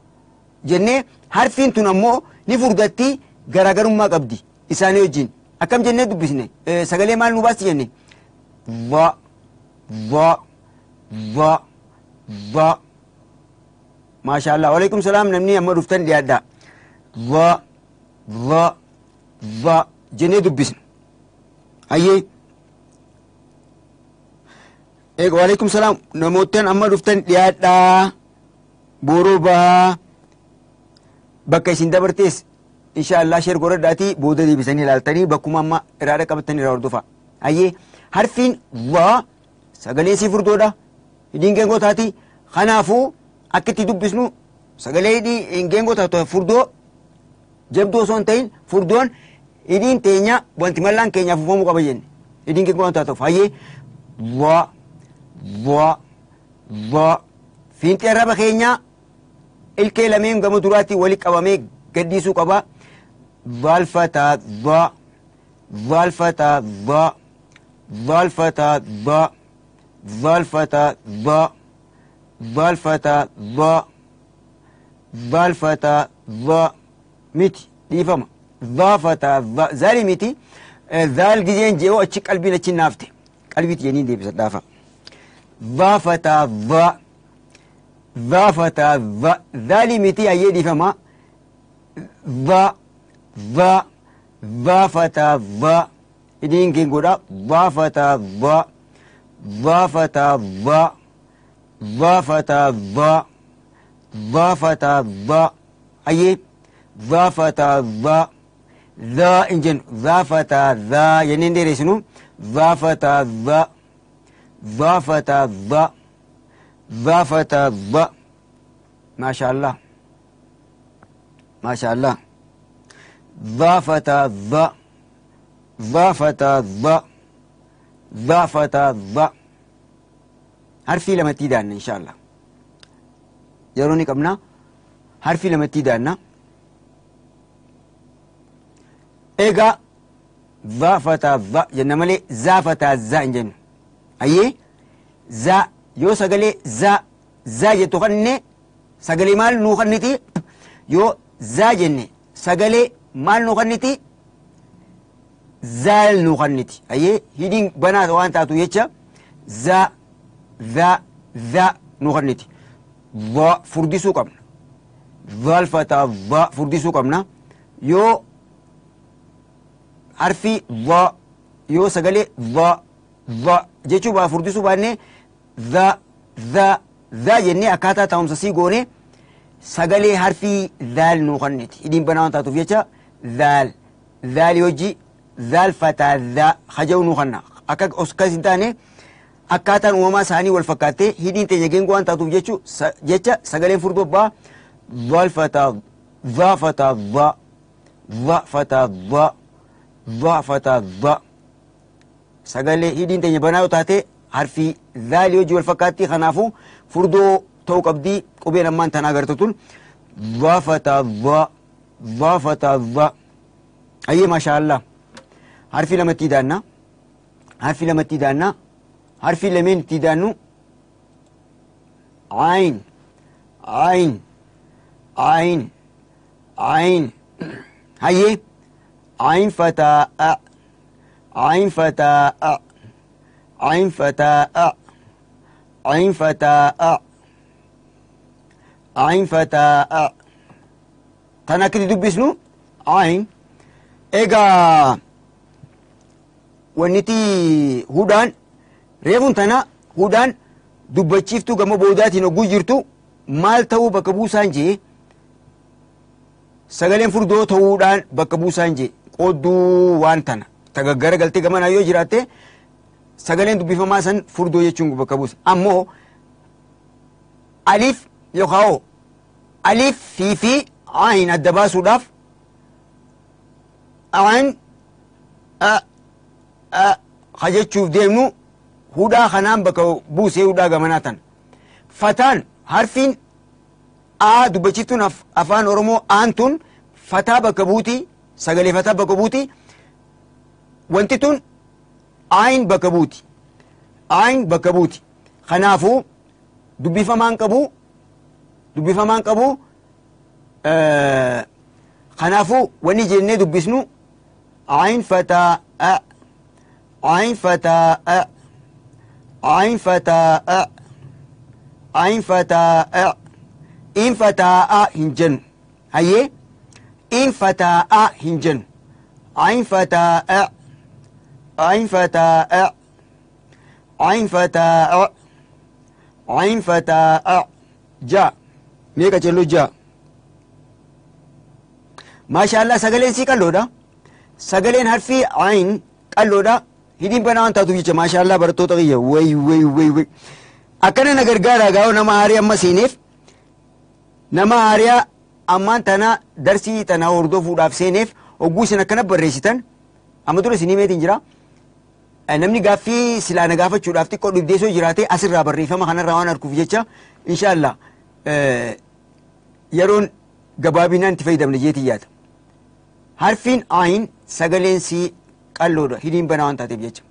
jennee harfiin tun ammoo ni furdatti garaagarummaa qabdi isaanii wajjin. Akkam jennee dubbisne? Sagalee maal nu baasti jenne? Dha dha dha dha. Maashaallah. Waalaikum salaam. Namni amma dhuftan dhiyaadha. Dha dha dha jennee dubbisne. Hayyee eega waalaikum salaam. Namoottan amma dhuftan dhiyaadhaa. Booroo bahaa bakka isin dabartees inshaallah sheer godhadhaatii booda deebisanii ilaaltanii bakkuma amma iraada qabatanii irraa hordofaa. Hayyee harfiin dhaa sagalee sii furdoodha, hidhiin geengoo taati. Kanaafuu akka itti dubbisnu sagalee hidhii geengoo taatu furdoo jabduu osoo hin ta'in furdoon hidhiin teenya wanti mallaan keenya afuufamuu qaba jenne hidhiin geengoo waan taatuuf. Hayyee dhaa dhaa dhaa fiinxee arraba keenyaa ilkee lameen gama duraatti wali qabamee gadhiisuu qaba. Dhaalfataa dhaa dhaalfataa dhaa dhaalfataa dhaa dhaalfataa dhaa dhaalfataa dhaa dhaalfataa dhaa miti dhiifama dhaafataa dhaa zaali miti dhaal gizeen je'oo achi qalbiin achi naafte qalbiitti jeniin deebisa dhaafa dhaafataa dhaa dhaafataa dhaa dhaali miti hayyee dhiifama dhaa dhaa dhaafataa dhaa hidhiin geengoodha dhaafataa dhaa dhaafataa dhaa dhaafataa dhaa dhaafataa dhaa hayyee dhaafataa dhaa dha hin jennu. Dha fataa dha jennee hin dheeresinu. Dha fataa dha, dha fataa dha, dha fataa dha. Maasha Allah, maasha Allah. Dha fataa dha, dha fataa dha, dha fataa dha. Harfii lamatti daanna insha Allah. Yeroo ni qabna harfii lamatti daanna. Egaa dha fataa dha jenna malee za fataa za hin jennu. Ayyee za yoo sagalee za za jettu kanne sagalee maal nuu kanniti? Yoo za jenne sagalee maal nuu kanniti? Zaal nuu kanniti. Ayyee hidhiin banaa waan taatu jecha za dha dha nuu kanniti. Dha furdisuu qabna. Dhaal fataa dha furdisuu qabna. Yoo harfii dha yoo sagalee dha dha jechuu baa furdisuu baanne dha dha dha jennee akkaataa taa'umsa sii goone sagalee harfii dhaal nuu kanniti. Hidhiin banaa waan taatuuf jecha dhaal dhaalii hojii dhaal fataa dha haja'u nuu kanna. Akka akkas hin taane akkaataan uumamaa isaanii wal fakkaattee hidhiin teenya geengoo waan taatuuf jecha sagaleen furdoo baa dhaal fataa dha fataa dha dha fataa dha dha fataa dha. Sagalee hidhiin teenya banaa yoo taate harfii dhaalii hojii wal fakkaatti. Kanaafuu furdoo ta'uu qabdii qubeen ammaan tanaa agartu tun dha fataa dha dha fataa dha. Ayyee maasha Allah. Harfii lamatti daanna. Harfii lamatti daanna. Harfii lameen itti daannu ayin ayin ayin ayin. Hayyee ayin fataa a ayin fataa a ayin fataa a ayin fataa a ayin fataa a. Tan akkatti dubbisnu ayin. Egaa wanniti hudhaan reefuun tana hudhaan dubbachiiftuu gama boodaatiin hogguu jirtu maal ta'uu bakka buusaan jee sagaleen furdoo ta'uudhaan bakka buusaan jee qoodduu waan tana tagaggara galtee gamanaa yoo jiraatte sagaleen dubbifamaa san furdoo jechuun bakka buusa. Ammoo alif yookaan alif fi ayin adda baasuudhaaf ayin a a hajechuuf deemnu hudhaa kanaan bakka buusee hudhaa gamanaa tana. Fataan harfiin a dubbachiiftuun afaan Oromoo aan tun fataa bakka buuti, sagalee fataa bakka buuti. Wanti tun ayin bakka buuti. Ayin bakka buuti. Kanaafuu dubbifamaan qabu, dubbifamaan qabu. Kanaafuu wanni jennee dubbisnu ayin fataa a ayin fataa a ayin fataa a ayin fataa a in fataa a hin jennu. Hayyee in fataa a hin jennu. Ayin fataa a ayin fataa a ayin fataa a ayin fataa a. Ja meeqa celloo ja. Maasha Allah sagaleen sii qalloodha. Sagaleen harfii ayin qalloodha. Hidhiin banaa waan taatuuf jecha maasha Allah barattoota kiyya way way way way. Akkana na gargaara gaa'oo nama haarii amma seeneef nama haariyaa ammaan tana darsii tana hordofuudhaaf seeneef hogguu isin akkana barreessitan amma dura isinii meetiin jira. Namni gaaffii silaa na gaafachuudhaaf xiqqoo dhibdeessoo jiraate asirraa barreeffama kanarraa waan arkuuf jecha insha Allah yeroon gabaabinaan itti fayyadamne jeetii yaada. Harfiin ayin sagaleen sii qalloodha hidhiin banaa waan taateef jecha.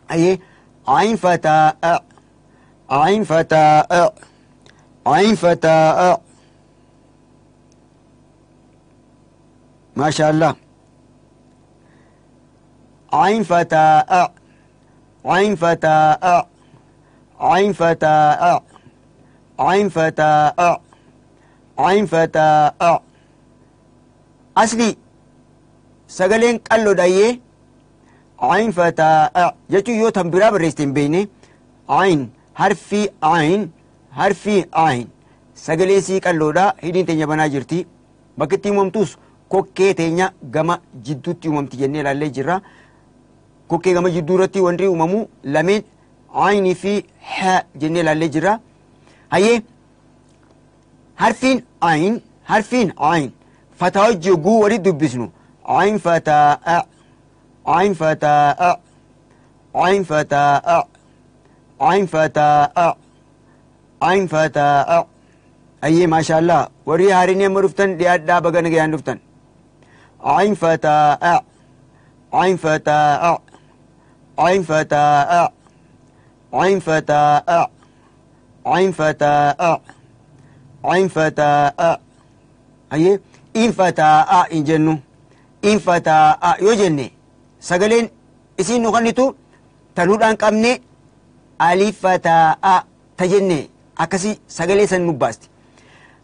Ayyee ayin fataa a ayin fataa a ayin fataa a. Maasha Allah. Ayin fataa a ayin fataa a ayin fataa a ayin fataa a ayin fataa a. Asli sagaleen qalloodha ayyee ayin fataa a jechuun yoo tan biraa barreessite hin beekne ayin harfii ayin harfii ayin sagalee sii qalloodha hidhiin teenya banaa jirti. Bakki itti uumamtus Kokkee teenya gama jidduutti uumamti jennee ilaallee jirra. Kokkee gama jidduu irratti wanti uumamu lameen aynii fi ha jennee ilaallee jirra. Hayyee harfiin ayn harfiin ayn fataa hojii oguu walitti dubbisnu ayn fataa a ayn fataa a ayn fataa a ayn fataa a ayn fataa a. Hayyee maashaallah warri haariin amma dhuftan dhiyaadhaa baga nagayaan dhuftan. Ayn fataa a ayn fataa a ayn fataa a ayn fataa a ayn fataa a ayn fataa a. Hayyee in fataa a hin jennu in fataa a yoo jenne sagaleen isiin nu kennitu tanuudhaan qabne alif fataa a ta jenne akkasii sagalee san nu baasti.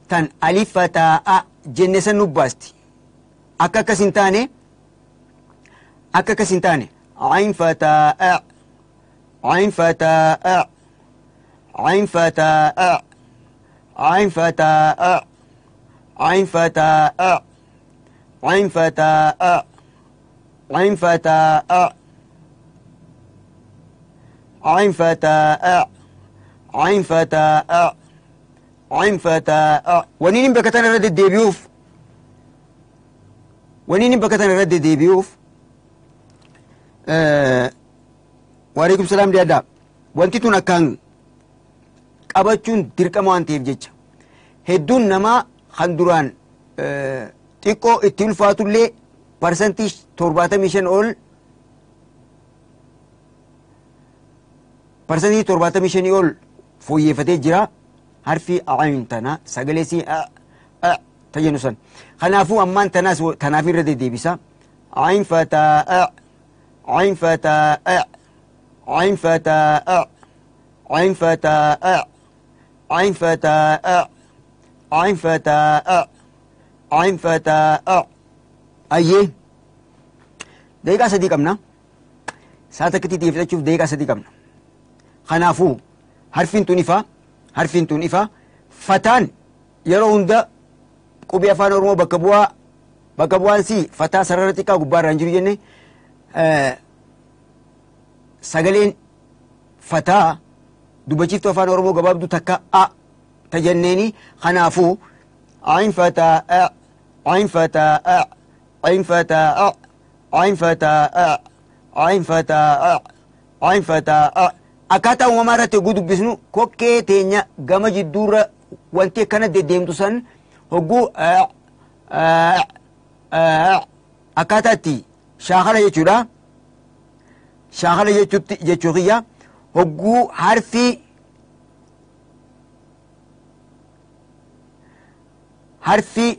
Tan alif fataa a jenne san nu baasti. Akka akkas hin taane akka akkas hin taane ayn fataa a ayn fataa a ayn fataa a ayn fataa a ayn fataa a ayn fataa a ayn fataa a ayn fataa a ayn fataa a ayn fataa a. Waniin bakka tana irra deddeebi'uuf waniin bakka tana irra deddeebi'uuf waalaikum salaam dhiyaadhaa. Wanti tun akkaan qabachuun dirqama waan ta'eef jecha hedduun namaa kan duraan xiqqoo itti ulfaatullee 75% ol 75% ol fooyyeffatee jira. Harfi ayn tana sagalee si a a ta jennu san. Kanaafuu ammaan tanaas tanaaf irra deddeebisa. Ayn fataa a ayn fataa a ayn fataa a ayn fataa a ayn fataa a ayn fataa a ayn fataa a. Ayyee daqiiqaa 3 qabna. Sa'a takkitti xiyyeeffachuuf daqiiqaa 3 qabna. Kanaafuu harfiin tun ifa harfiin tun ifa. Fataan yeroo hunda qubee afaan Oromoo bakka bu'aa bakka bu'aan si fataa sarara xiqqaa gubbaarra hin jiru jenne sagaleen fataa dubbachiiftuu afaan Oromoo gabaabduu takka a ta jenneeni. Kanaafuu ayn fataa a ayn fataa a ayn fataa a ayn fataa a ayn fataa a ayn fataa a. Akkaataa uumamaa irratti hogguu dubbisnu kokkee teenya gama jidduurra wanti akkana deddeemtu san hogguu akkaataa itti shaakala jechuudha. Shaakala jechuutti jechuu kiyya hogguu harfii harfii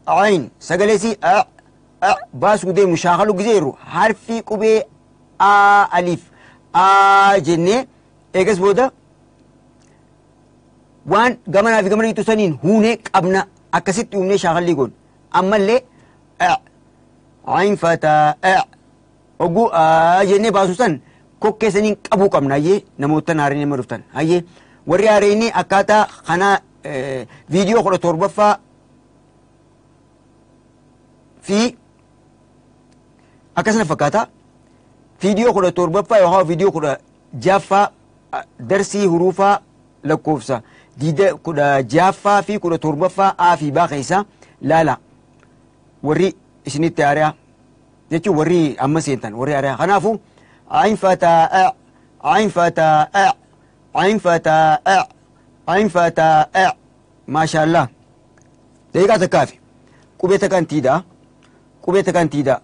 ayn sagalee si a a baasuu deemnu shaakalu gisee jirru harfii qubee a alif a jennee eegas booda waan gamanaa fi gamana jitu saniin huunee qabna akkasitti uumnee shaakallii goon. Ammallee ayn fataa a hogguu a jennee baasu san kokkee saniin qabuu qabna. Hayyee namoota haareen nama dhuftan. Hayyee warri haareen akkaataa kana viidiyoo 17ffaa fi akkasuma fakkaata. Viidiyoo 17ffaa yookaan viidiyoo 16ffaa darsii huruufaa lakkoofsa 16ffaa fi 17ffaa A fi B keessa laala. Warri isinitti haariyaa jechuun warri amma seentan warri haariyaa. Kanaafuu ayn fataa a ayn fataa a ayn fataa a ayn fataa a. Maashaallah daqiiqaa takkaafi qubee takkaan tiidaa qubee takkaan tiidaa.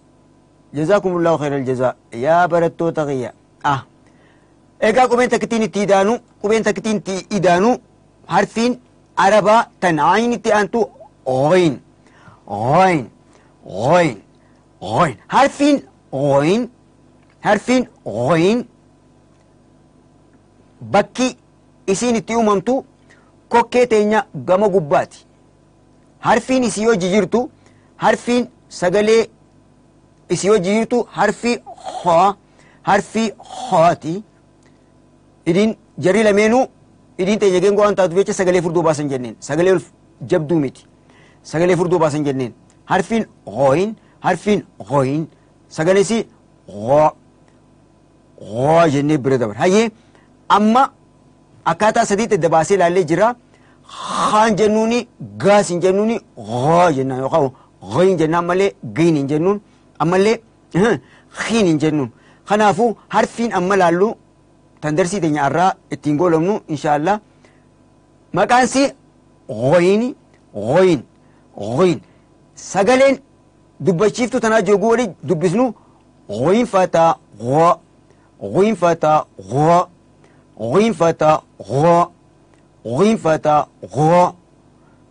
Jazaakumullahu khairal jazaa yaa barattoota kiyya. Egaa qubeen takkittiin itti idaanu qubeen takkittiin itti idaanu harfiin arabaa tan ayn itti aantu oyn oyn oyn oyn. Harfiin oyn harfiin oyn bakki isiin itti uumamtu kokkee teenya gama gubbaati. Harfiin isii yoo jijjiirtu harfiin sagalee isii yoo jijjiirtu harfi ho harfi hooti. Idin jarri lameenuu idin teenya geengoo waan taatuuf jecha sagalee furdoo baasan jenneen sagalee jabduu miti sagalee furdoo baasan jenneen. Harfiin ghoyin, harfiin ghoyin sagaleesi gho gho jennee bira dabar. Hayyee amma akkaataa sadiitti adda baasee ilaallee jira. Haan jennuuni, gaas hin jennuuni, gho jennaan yookaan ghoyin jennaan malee giin hin jennuun, ammallee hiin hin jennuun. Kanaafuu harfiin amma laallu tan darsii teenya irraa ittiin goolabnu inshaallah maqaan si ghoyini, ghoyin, ghoyin. Sagaleen dubbachiiftuu tanaa jooguu walii dubbisnu ghoyin fataa gho, ghoyin fataa gho, ghoyin fataa gho, ghoyin fataa gho,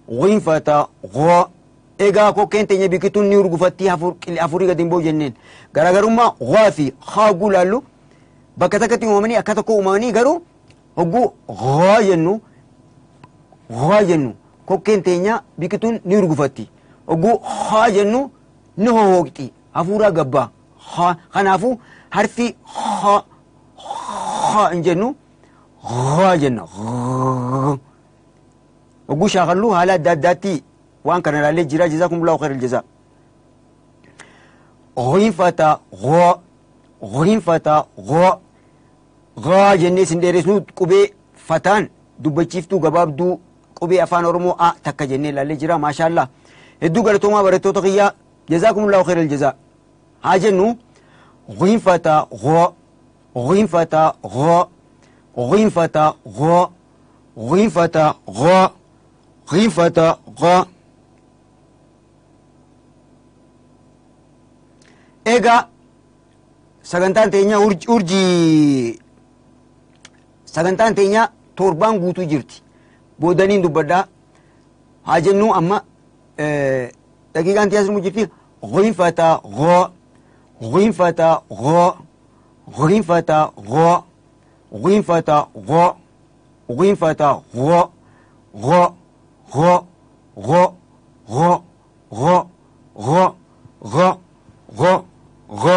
ghoyin fataa gho. Egaa kokkeen teenya biqiltuun ni urgufattii afurii gadi hin ba'u jenneen. Garaagarummaa ghaa fi haa hogguu laallu bakka takkatti uumamanii akka tokko uumamanii garuu hogguu ghaa jennu, ghaa jennu kokkeen teenya biqiltuun ni urgufatti. Hogguu haa jennu ni hohooqxi hafuuraa gabbaa. Haa kanaafuu harfi haa haa hin jennu ghaa jenna. Hogguu shaakalluu haala adda addaatti waan kana ilaallee jira. Jazaakumullahu khairal jazaa. Ghoyin fataa gho, ghoyin fataa gho, ghaa jennee isin dheeresnu qubee fataan dubbachiiftuu gabaabduu qubee afaan Oromoo a takka jennee ilaallee jira. Maashaallah. Hedduu galatoomaa barattoota kiyyaa. Jazaakumullahu khairal jazaa. Haa jennu ghoyin fataa gho, ghoyin fataa gho, ghoyin fataa gho, ghoyin fataa gho, ghoyin fataa gho. Egaa sagantaan teenya urjii sagantaan teenya torbaan guutuu jirti. Boodaniin dubbadhaa. Haa jennu amma daqiiqaan tiyaasni jirti. Ghoyin fataa gho, ghoyin fataa gho, ghoyin fataa gho, ghoyin fataa gho, ghoyin fataa gho, gho, gho, gho, gho, gho, gho, gho, gho, gho,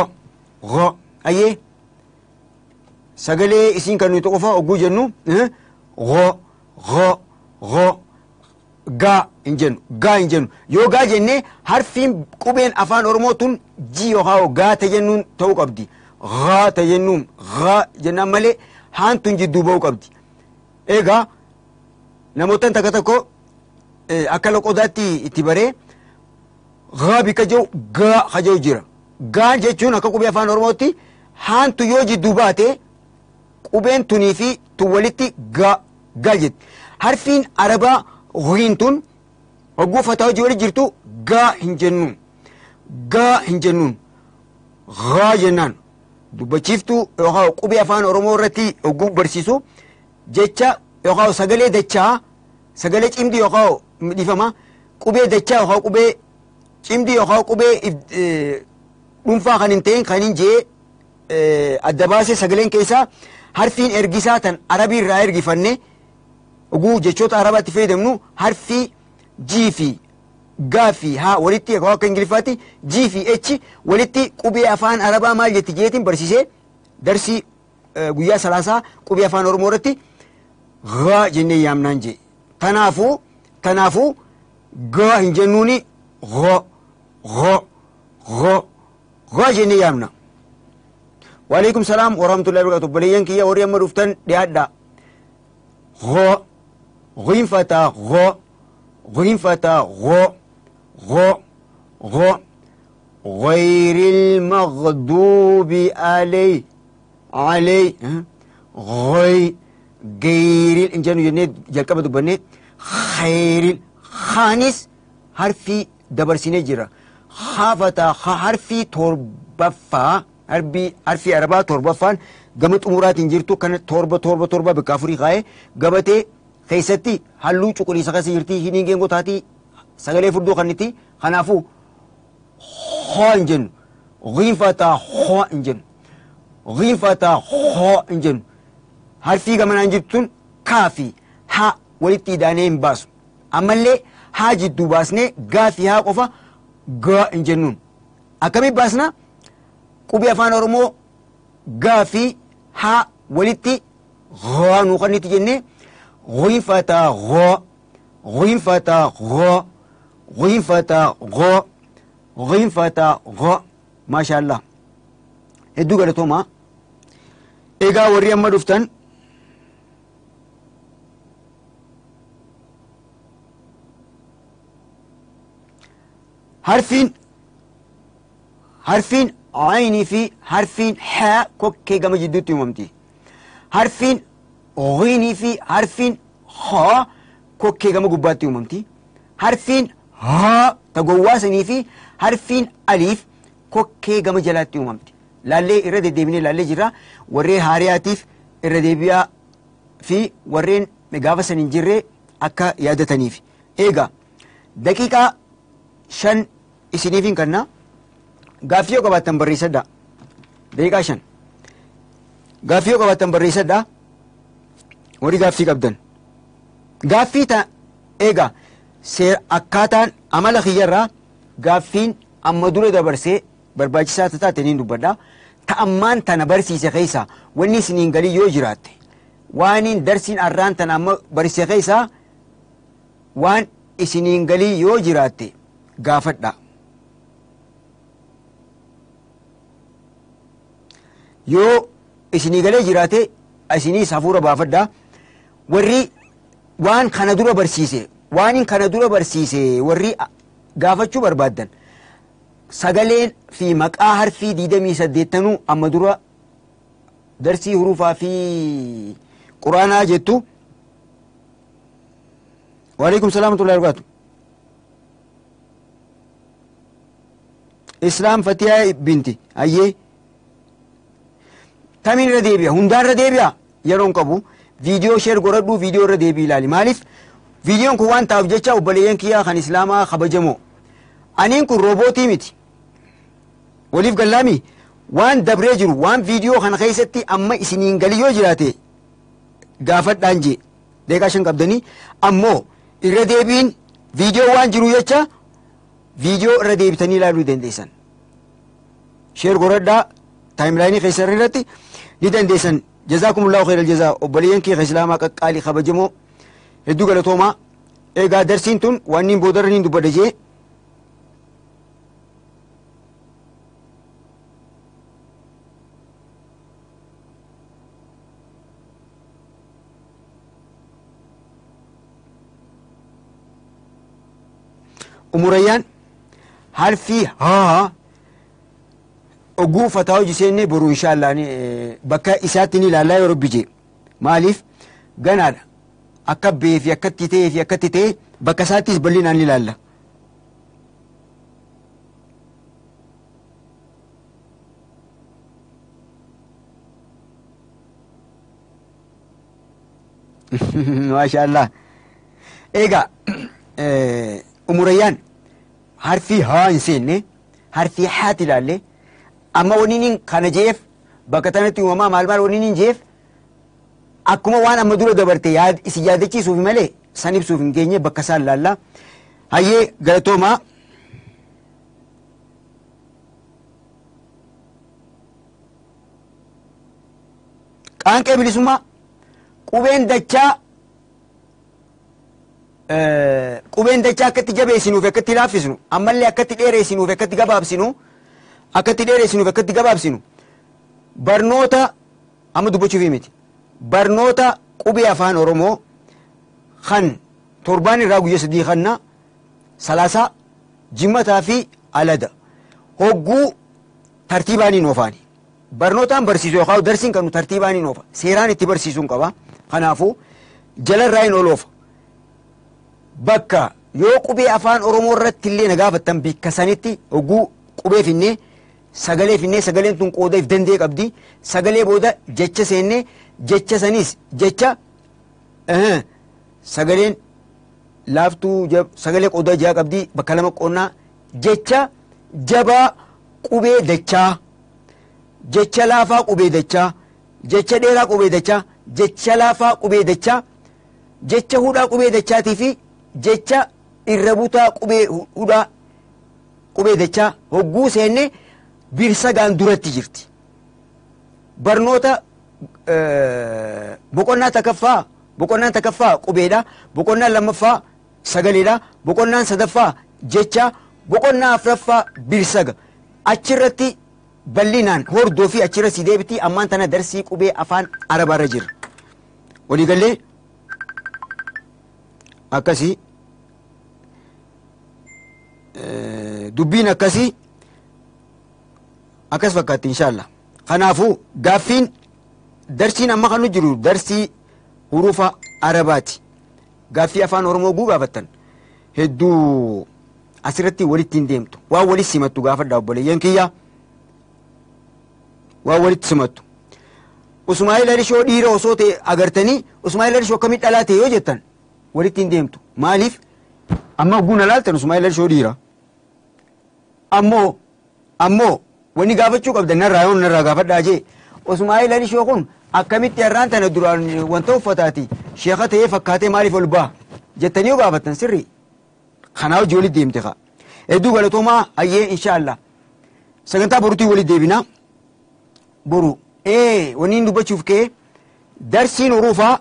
gho. Ayyee sagalee isiin kan nuti qofa hogguu jennu gho, gho, gho, gaa hin jennu, gaa hin jennu. Yoo gaa jennee harfiin qubeen afaan Oromoo tun ji yookaan gaa ta jennuun ta'uu qabdi. Ghaa ta jennuun ghaa jennaan malee haan tun jidduu ba'uu qabdi. Egaa namoota takka tokko akka loqodaatti itti baree ghaa bika jiru gaa ha jiru jira. Gaa jechuun akka qubee afaan Oromootti haantu yoo jidduu baate qubeen tunii fi tun walitti gaa gaa jetti. Harfiin Arabaa ghiin tun hogguu fataa hojii wali jirtu gaa hin jennuun, gaa hin jennuun, ghaa jennaan. Dubbachiiftuu yookaan qubee afaan Oromoo irratti hogguu barsiisu jecha yookaan sagalee dachaa, sagalee cimdii yookaan dhiifama qubee dachaa yookaan qubee cimdii yookaan qubee dhuunfaa kan hin ta'in kan hin jee adda baasee sagaleen keessaa harfiin ergisaa tan Arabii irraa ergifanne oguu jechoota Arabaatti fayyadamnu harfii G fi G fi H walitti akka Ingiliffaatti G fi H walitti qubee afaan Arabaa maal jetti jeetiin barsiisee darsii guyyaa salaasaa qubee afaan Oromoo irratti G jennee yaamnaan jee. Kanaafuu G hin jennuuni G, G, G, G jennee yaamna. Waalaikum salaam wa rahmatullahi wa barakatuh. Obboleeyyan kiyya warri amma dhuftan dhiyaadha. G, ghiin fataa gho, ghiin fataa gho, gho, gho, ghayril maghdubi alay, alay, ghay, gayril hin jennu jennee jalqaba dubbannee khayril khaanis harfii dabarsinee jira. Haa fataa harfii torbaffaa, harfii Arabaa torbaffaan gama xumuraatiin jirtu kana torba torba torba bakka afurii kaa'ee gabatee keessatti halluu cuquliisa keessa jirti. Hiniin geengoo taatii sagalee furdoo kannitti. Kanaafuu hoo hin jennu, ghiin fataa hoo hin jennu, ghiin fataa hoo hin jennu. Harfii gamanaan jirtu tun kaa fi haa walitti hidhaanee hin baasu. Ammallee haa jidduu baasnee gaa fi haa qofa gaa hin jennuun. Akkamitti baasna? Qubee afaan Oromoo gaa fi haa walitti gaa nuu kannitti jennee ghiin fataa gho, ghiin fataa gho, ghiin fataa gho, Ghiin fataa gha. Maashaallah. Hedduu galatoomaa. Egaa warri amma dhuftan harfiin aynii fi harfiin haa kokkee gama jidduutti uumamti. Harfiin ghiinii fi harfiin haa kokkee gama gubbaatti uumamti. Harfiin haa ta gowwaasanii fi harfiin aliif kokkee gama jalaatti uumamti. Laallee irra deddeebinee laallee jirra. Warreen haariyaatiif irra deebi'aa fi warreen gaafa san hin jirre akka yaadataniif. Egaa daqiiqaa 5 isiniif hin kenna. Gaaffii yoo qabaattan barreessadhaa. Daqiiqaa 5. Gaaffii yoo qabaattan barreessadhaa. Warri gaaffii qabdan. Gaaffii ta egaa seera akkaataan amala kiyyarraa gaaffiin amma dura dabarsee barbaachisaa taate niin dubbadha. Ta ammaan tana barsiise keessaa wanni isiniin galii yoo jiraatte waaniin darsiin arraan tana amma barsiise keessaa waan isiniin galii yoo jiraatte gaafadha. Yoo isinii galee jiraate isiniis hafuura baafadha. Warri waan kana dura barsiise waan kana dura barsiise warri gaafachuu barbaaddan sagaleen fi maqaa harfii 28 amma dura darsii hurufaa fi quraanaa jettu. Waalaikum salaam wa rahmatullahi wa barakatuh. Islaam Fatiyaa binti ayyee tamiin irra deebi'a hundaan irra deebi'a yeroon qabu viidiyoo sheer godhadhu viidiyoo irra deebii ilaali. Maaliif viidiyoon kun waan ta'aaf jecha obboleeyyan kiyyaa kan islaamaa kabajamoo aniin kun roobootii miti. Waliif gallaami waan dabree jiru waan viidiyoo kana keessatti amma isiniin galii yoo jiraate gaafadhaan jee daqiiqaa 5 qabdanii ammoo irra deebiin viidiyoo waan jiru jecha viidiyoo irra deebitanii ilaaluu dandeessan. Sheer godhadhaa taayimlaayinii keessan irratti ni dandeessan. Jazaakumullahu khairal jazaa obboleeyyan kiyya islaamaa qaqqaalii kabajamoo hedduu galatoomaa. Egaa darsiin tun waan niin boodarra niin dubbadha jee umurayyaan harfii haa oguu fataa hojii seenne boruu inshaallah bakka isaatti ni ilaallaa yoo rabbi jee. Maaliif ganaadha akka bee fi akkatti ta'ee fi akkatti ta'e bakka isaattis bal'inaan ni ilaalla. Maashaallah. Egaa umurayyaan harfii haa hin seenne harfii haati ilaalle amma waniin kana jeef bakka tanatti uumamaa maal maal waniin jeef akkuma waan amma dura dabarte isi yaadachiisuuf malee san ibsuuf hin geenye bakka isaan laalla. Hayyee galatoomaa. Qaanqee bilisummaa qubeen dachaa qubeen dachaa akkatti jabeessinuuf akkatti laaffisnu ammallee akkatti dheereessinuuf akkatti gabaabsinu akkatti dheereessinuuf akkatti gabaabsinu barnoota amma dubbachuuf miti barnoota qubee afaan Oromoo kan torbaan irraa guyyaa 3 kanna salaasaa jimmataa fi alada hogguu tartiibaaniin oofaani barnootaan barsiisu yookaan darsiin kanu tartiibaaniin oofa seeraan itti barsiisuun qaba. Kanaafuu jalarraa hin oloofa. Bakka yoo qubee afaan Oromoo irratti illee na gaafattan bikka sanitti hogguu qubee finnee sagalee finnee sagaleen tun qooda if danda'e qabdi. Sagalee booda jecha seennee jecha sanis jecha sagaleen laaftuu sagalee qooda ja'a qabdi bakka lama qoonnaa jecha jabaa qubee dachaa jecha laafaa qubee dachaa jecha dheeraa qubee dachaa jecha laafaa qubee dachaa jecha hudhaa qubee dachaatii fi jecha irra butaa qubee hudhaa qubee dachaa hogguu seenne birsagaan duratti jirti. Barnoota boqonnaa takaffaa qubeedha, boqonnaan lammaffaa sagaleedha, boqonnaan sadaffaa jecha, Boqonnaa afuraffaa birsaga achirratti bal'inaan hordoo fi achirra si deebiti. Ammaan tana darsii qubee afaan arabaarra jira. Waliigallee akkasii dubbiin akkasii akkas fakkaatti inshaallah. Kanaafuu gaaffiin darsiin amma kan nu jiru darsii hurufa arabaati. Gaaffii afaan oromoo guu gaafattan hedduu asirratti walitti hin deemtu. Waan walitti simattu gaafadha obboleeyyan kiyya. Waan walitti simattu. Usmaa'il Alishoo dhiira osoo ta'e agartanii Usmaa'il Alishoo akkamitti dhalaa ta'e yoo jettan walitti hin deemtu. Maaliif? Amma guuna laaltan Usmaa'il Alishoo dhiira. Ammoo wanni gaafachuu qabdan narraa yoo narraa gaafadhaa jee Usmaa'il Alishoo kun akkamitti har'aan tana duraan wanta uffataati sheeka ta'ee fakkaatee maaliif ol ba'a jettanii yoo gaafattan sirrii. Kanaa hojii walitti deemte kaa. Hedduu galatoomaa hayyee inshaallah. Sagantaa boruutiin walitti deebinaa. Boru wanni inni dubbachuuf ka'e darsiin hurufaa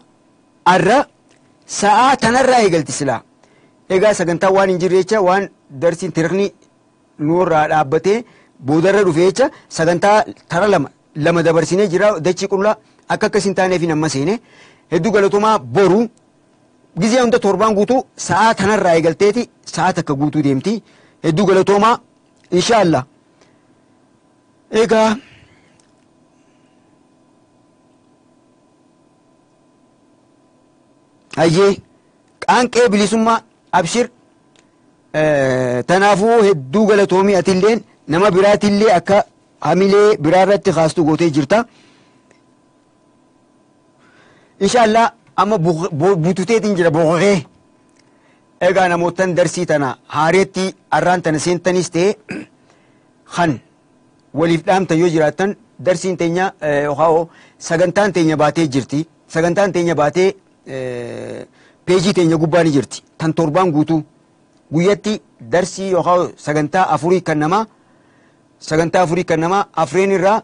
arra sa'aa tanarraa eegalti silaa. Egaa sagantaa waan hin jirre jecha waan darsiin tirikni nurraa dhaabbatee boodarra dhufe jecha sagantaa tara lama dabarsinee jira dachii qullaa akka akkas hin taaneef amma seene. Hedduu galatoomaa boru gizee hunda torbaan guutuu sa'aa tanarraa eegalteeti sa'aa takka guutuu deemti. Hedduu galatoomaa inshaallah. Egaa hayyee qaanqee bilisummaa abshir. Tanaafuu hedduu galatoomii atilleen nama biraatillee akka hamilee biraarratti kaastu gootee jirta. Inshaallah amma bututeetiin jira boqoqee. Egaa namootan darsii tana haareetti arraan tana seentanis ta'e kan waliif dhaamtan yoo jiraattan darsiin teenya yookaan sagantaan teenya baatee jirti. Sagantaan teenya baatee peejii teenya gubbaa ni jirti. Tan torbaan guutuu guyyatti darsii yookaan sagantaa afurii kan namaa sagantaa afurii kan namaa afreen irraa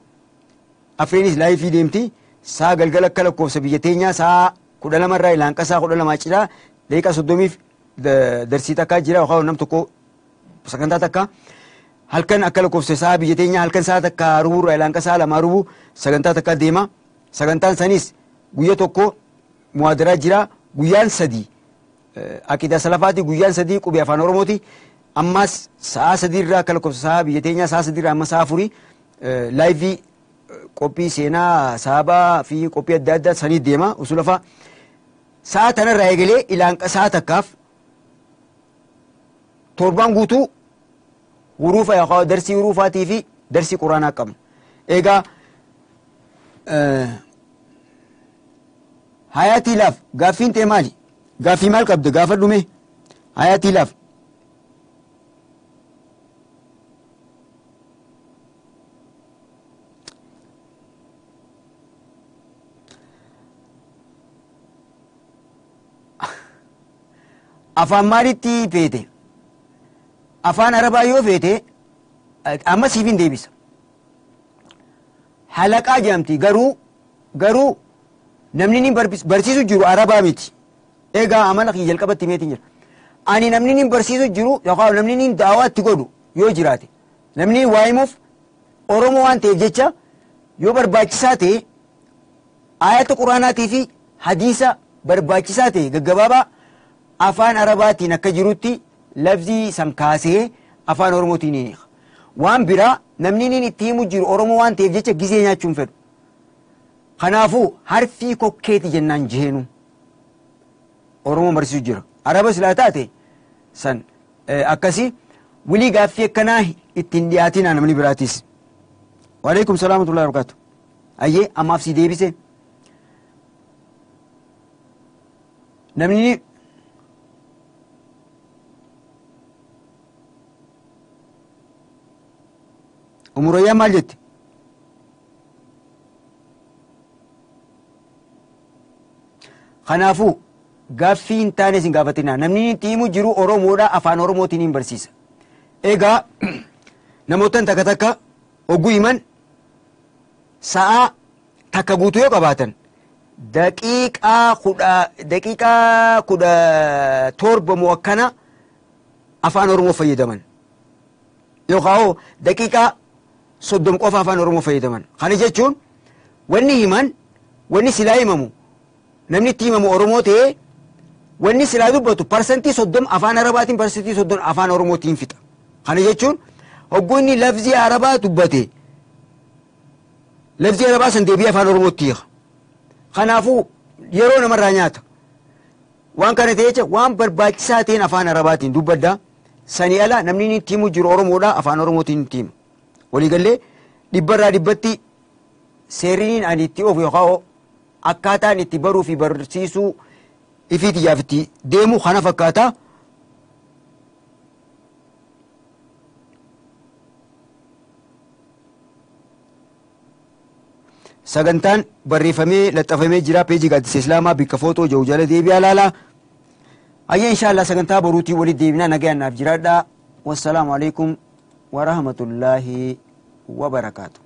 afreenis laayifii deemti. Saa galgala akka lakkoofsa biyya teenyaa saa 12 irraa ilaanqa saa 12 cidhaa daqiiqaa 30 darsii takkaa jira yookaan nam tokko sagantaa takka halkan akka lakkoofsa saa biyya teenyaa halkan saa takka rubuu irraa ilaanqa saa 2 rubuu sagantaa takka deema. Sagantaan sanis guyya tokko muwaadaraa jira guyyaan 3 aqidaa salafaati guyyaan 3 qubee afaan oromooti. Ammas sa'a 3 irraa akka lakkoofsa saa biyya teenyaa sa'a 3 irraa amma sa'a 4 laayivii qophii seenaa saabaa fi qophii adda addaa sanii deema usulafa. Sa'a tanarraa eegalee ilaanqa sa'a takkaaf torbaan guutuu hurufa yookaan darsii hurufaatii fi darsii quraanaa qabna. Egaa hayaatii laaf gaaffiin ta'e maali? Gaaffii maal qabda gaafa dhume? Hayaatii laaf. Afaan maalitti feete? Afaan arabaa yoo feete amma siif hin deebisa. Halaqaa jedhamti garuu namni inni barsiisu jiru arabaa miti. Egaa amala kiyya jalqabatti meetiin jira. Ani namni inni barsiisu jiru yookaan namni inni daawaa itti godhu yoo jiraate namni waa himuuf Oromoo waan ta'eef jecha yoo barbaachisaa ta'e ayata quraanaatii fi hadiisa barbaachisaa ta'e gaggabaabaa afaan arabaatiin akka jirutti lafzii san kaasee afaan oromootiin ni hiika. Waan biraa namni inni itti himu jiru Oromoo waan ta'eef jecha gizee nyaachuun fedhu. Kanaafuu harfii kokkeeti jennaan jeenu Oromoo barsiisu jira. Araba silaa taate san akkasii walii gaaffii akkanaa ittiin dhiyaatinaa namni biraatis. Waalaikum salaam wa rahmatullahi wa barakaatuh. Ayyee ammaaf si deebise. Namni Umurayyaa maal jette? Kanaafuu gaaffii hin taane isin gaafatinaa. Namni itti himu jiru Oromoodha afaan Oromootiin hin barsiisa. Egaa namootaan takka takka oguu himan sa'a takka guutuu yoo qabaatan daqiiqaa 17 moo akkana afaan Oromoo fayyadaman. Yookaan daqiiqaa 30 qofa afaan Oromoo fayyadaman. Kana jechuun wanni himan wanni silaa himamu namni itti himamu Oromoo ta'ee wanni silaa dubbatu 30% afaan Arabaatiin 30% afaan Oromootiin fixa. Kana jechuun hogguu inni lafzii Arabaa dubbate lafzii Arabaa san deebi'ee afaan Oromootti hiika. Kanaafuu yeroo namarraa nyaata. Waan kana ta'ee jecha waan barbaachisaa ta'een afaan Arabaatiin dubbadda. Sanii ala namni inni itti himu jiru Oromoodha afaan Oromootiin itti hima. Waliigallee dhibbarraa dhibbatti seerriin ani itti oofu yookaan akkaataan itti baruu fi barsiisuu ifiitiyyaaf itti deemu kana fakkaata. Sagantaan barreeffamee laxxafamee jira peejii gaaddisa Islaamaa bikka footoo jiru jala deebi'aa laala. Ayyee inshaallah sagantaa boruutii walitti deebinaa nagayaan naaf jiraadhaa. Wassalaamu alaikum warahmatullaahi wabarakaatu.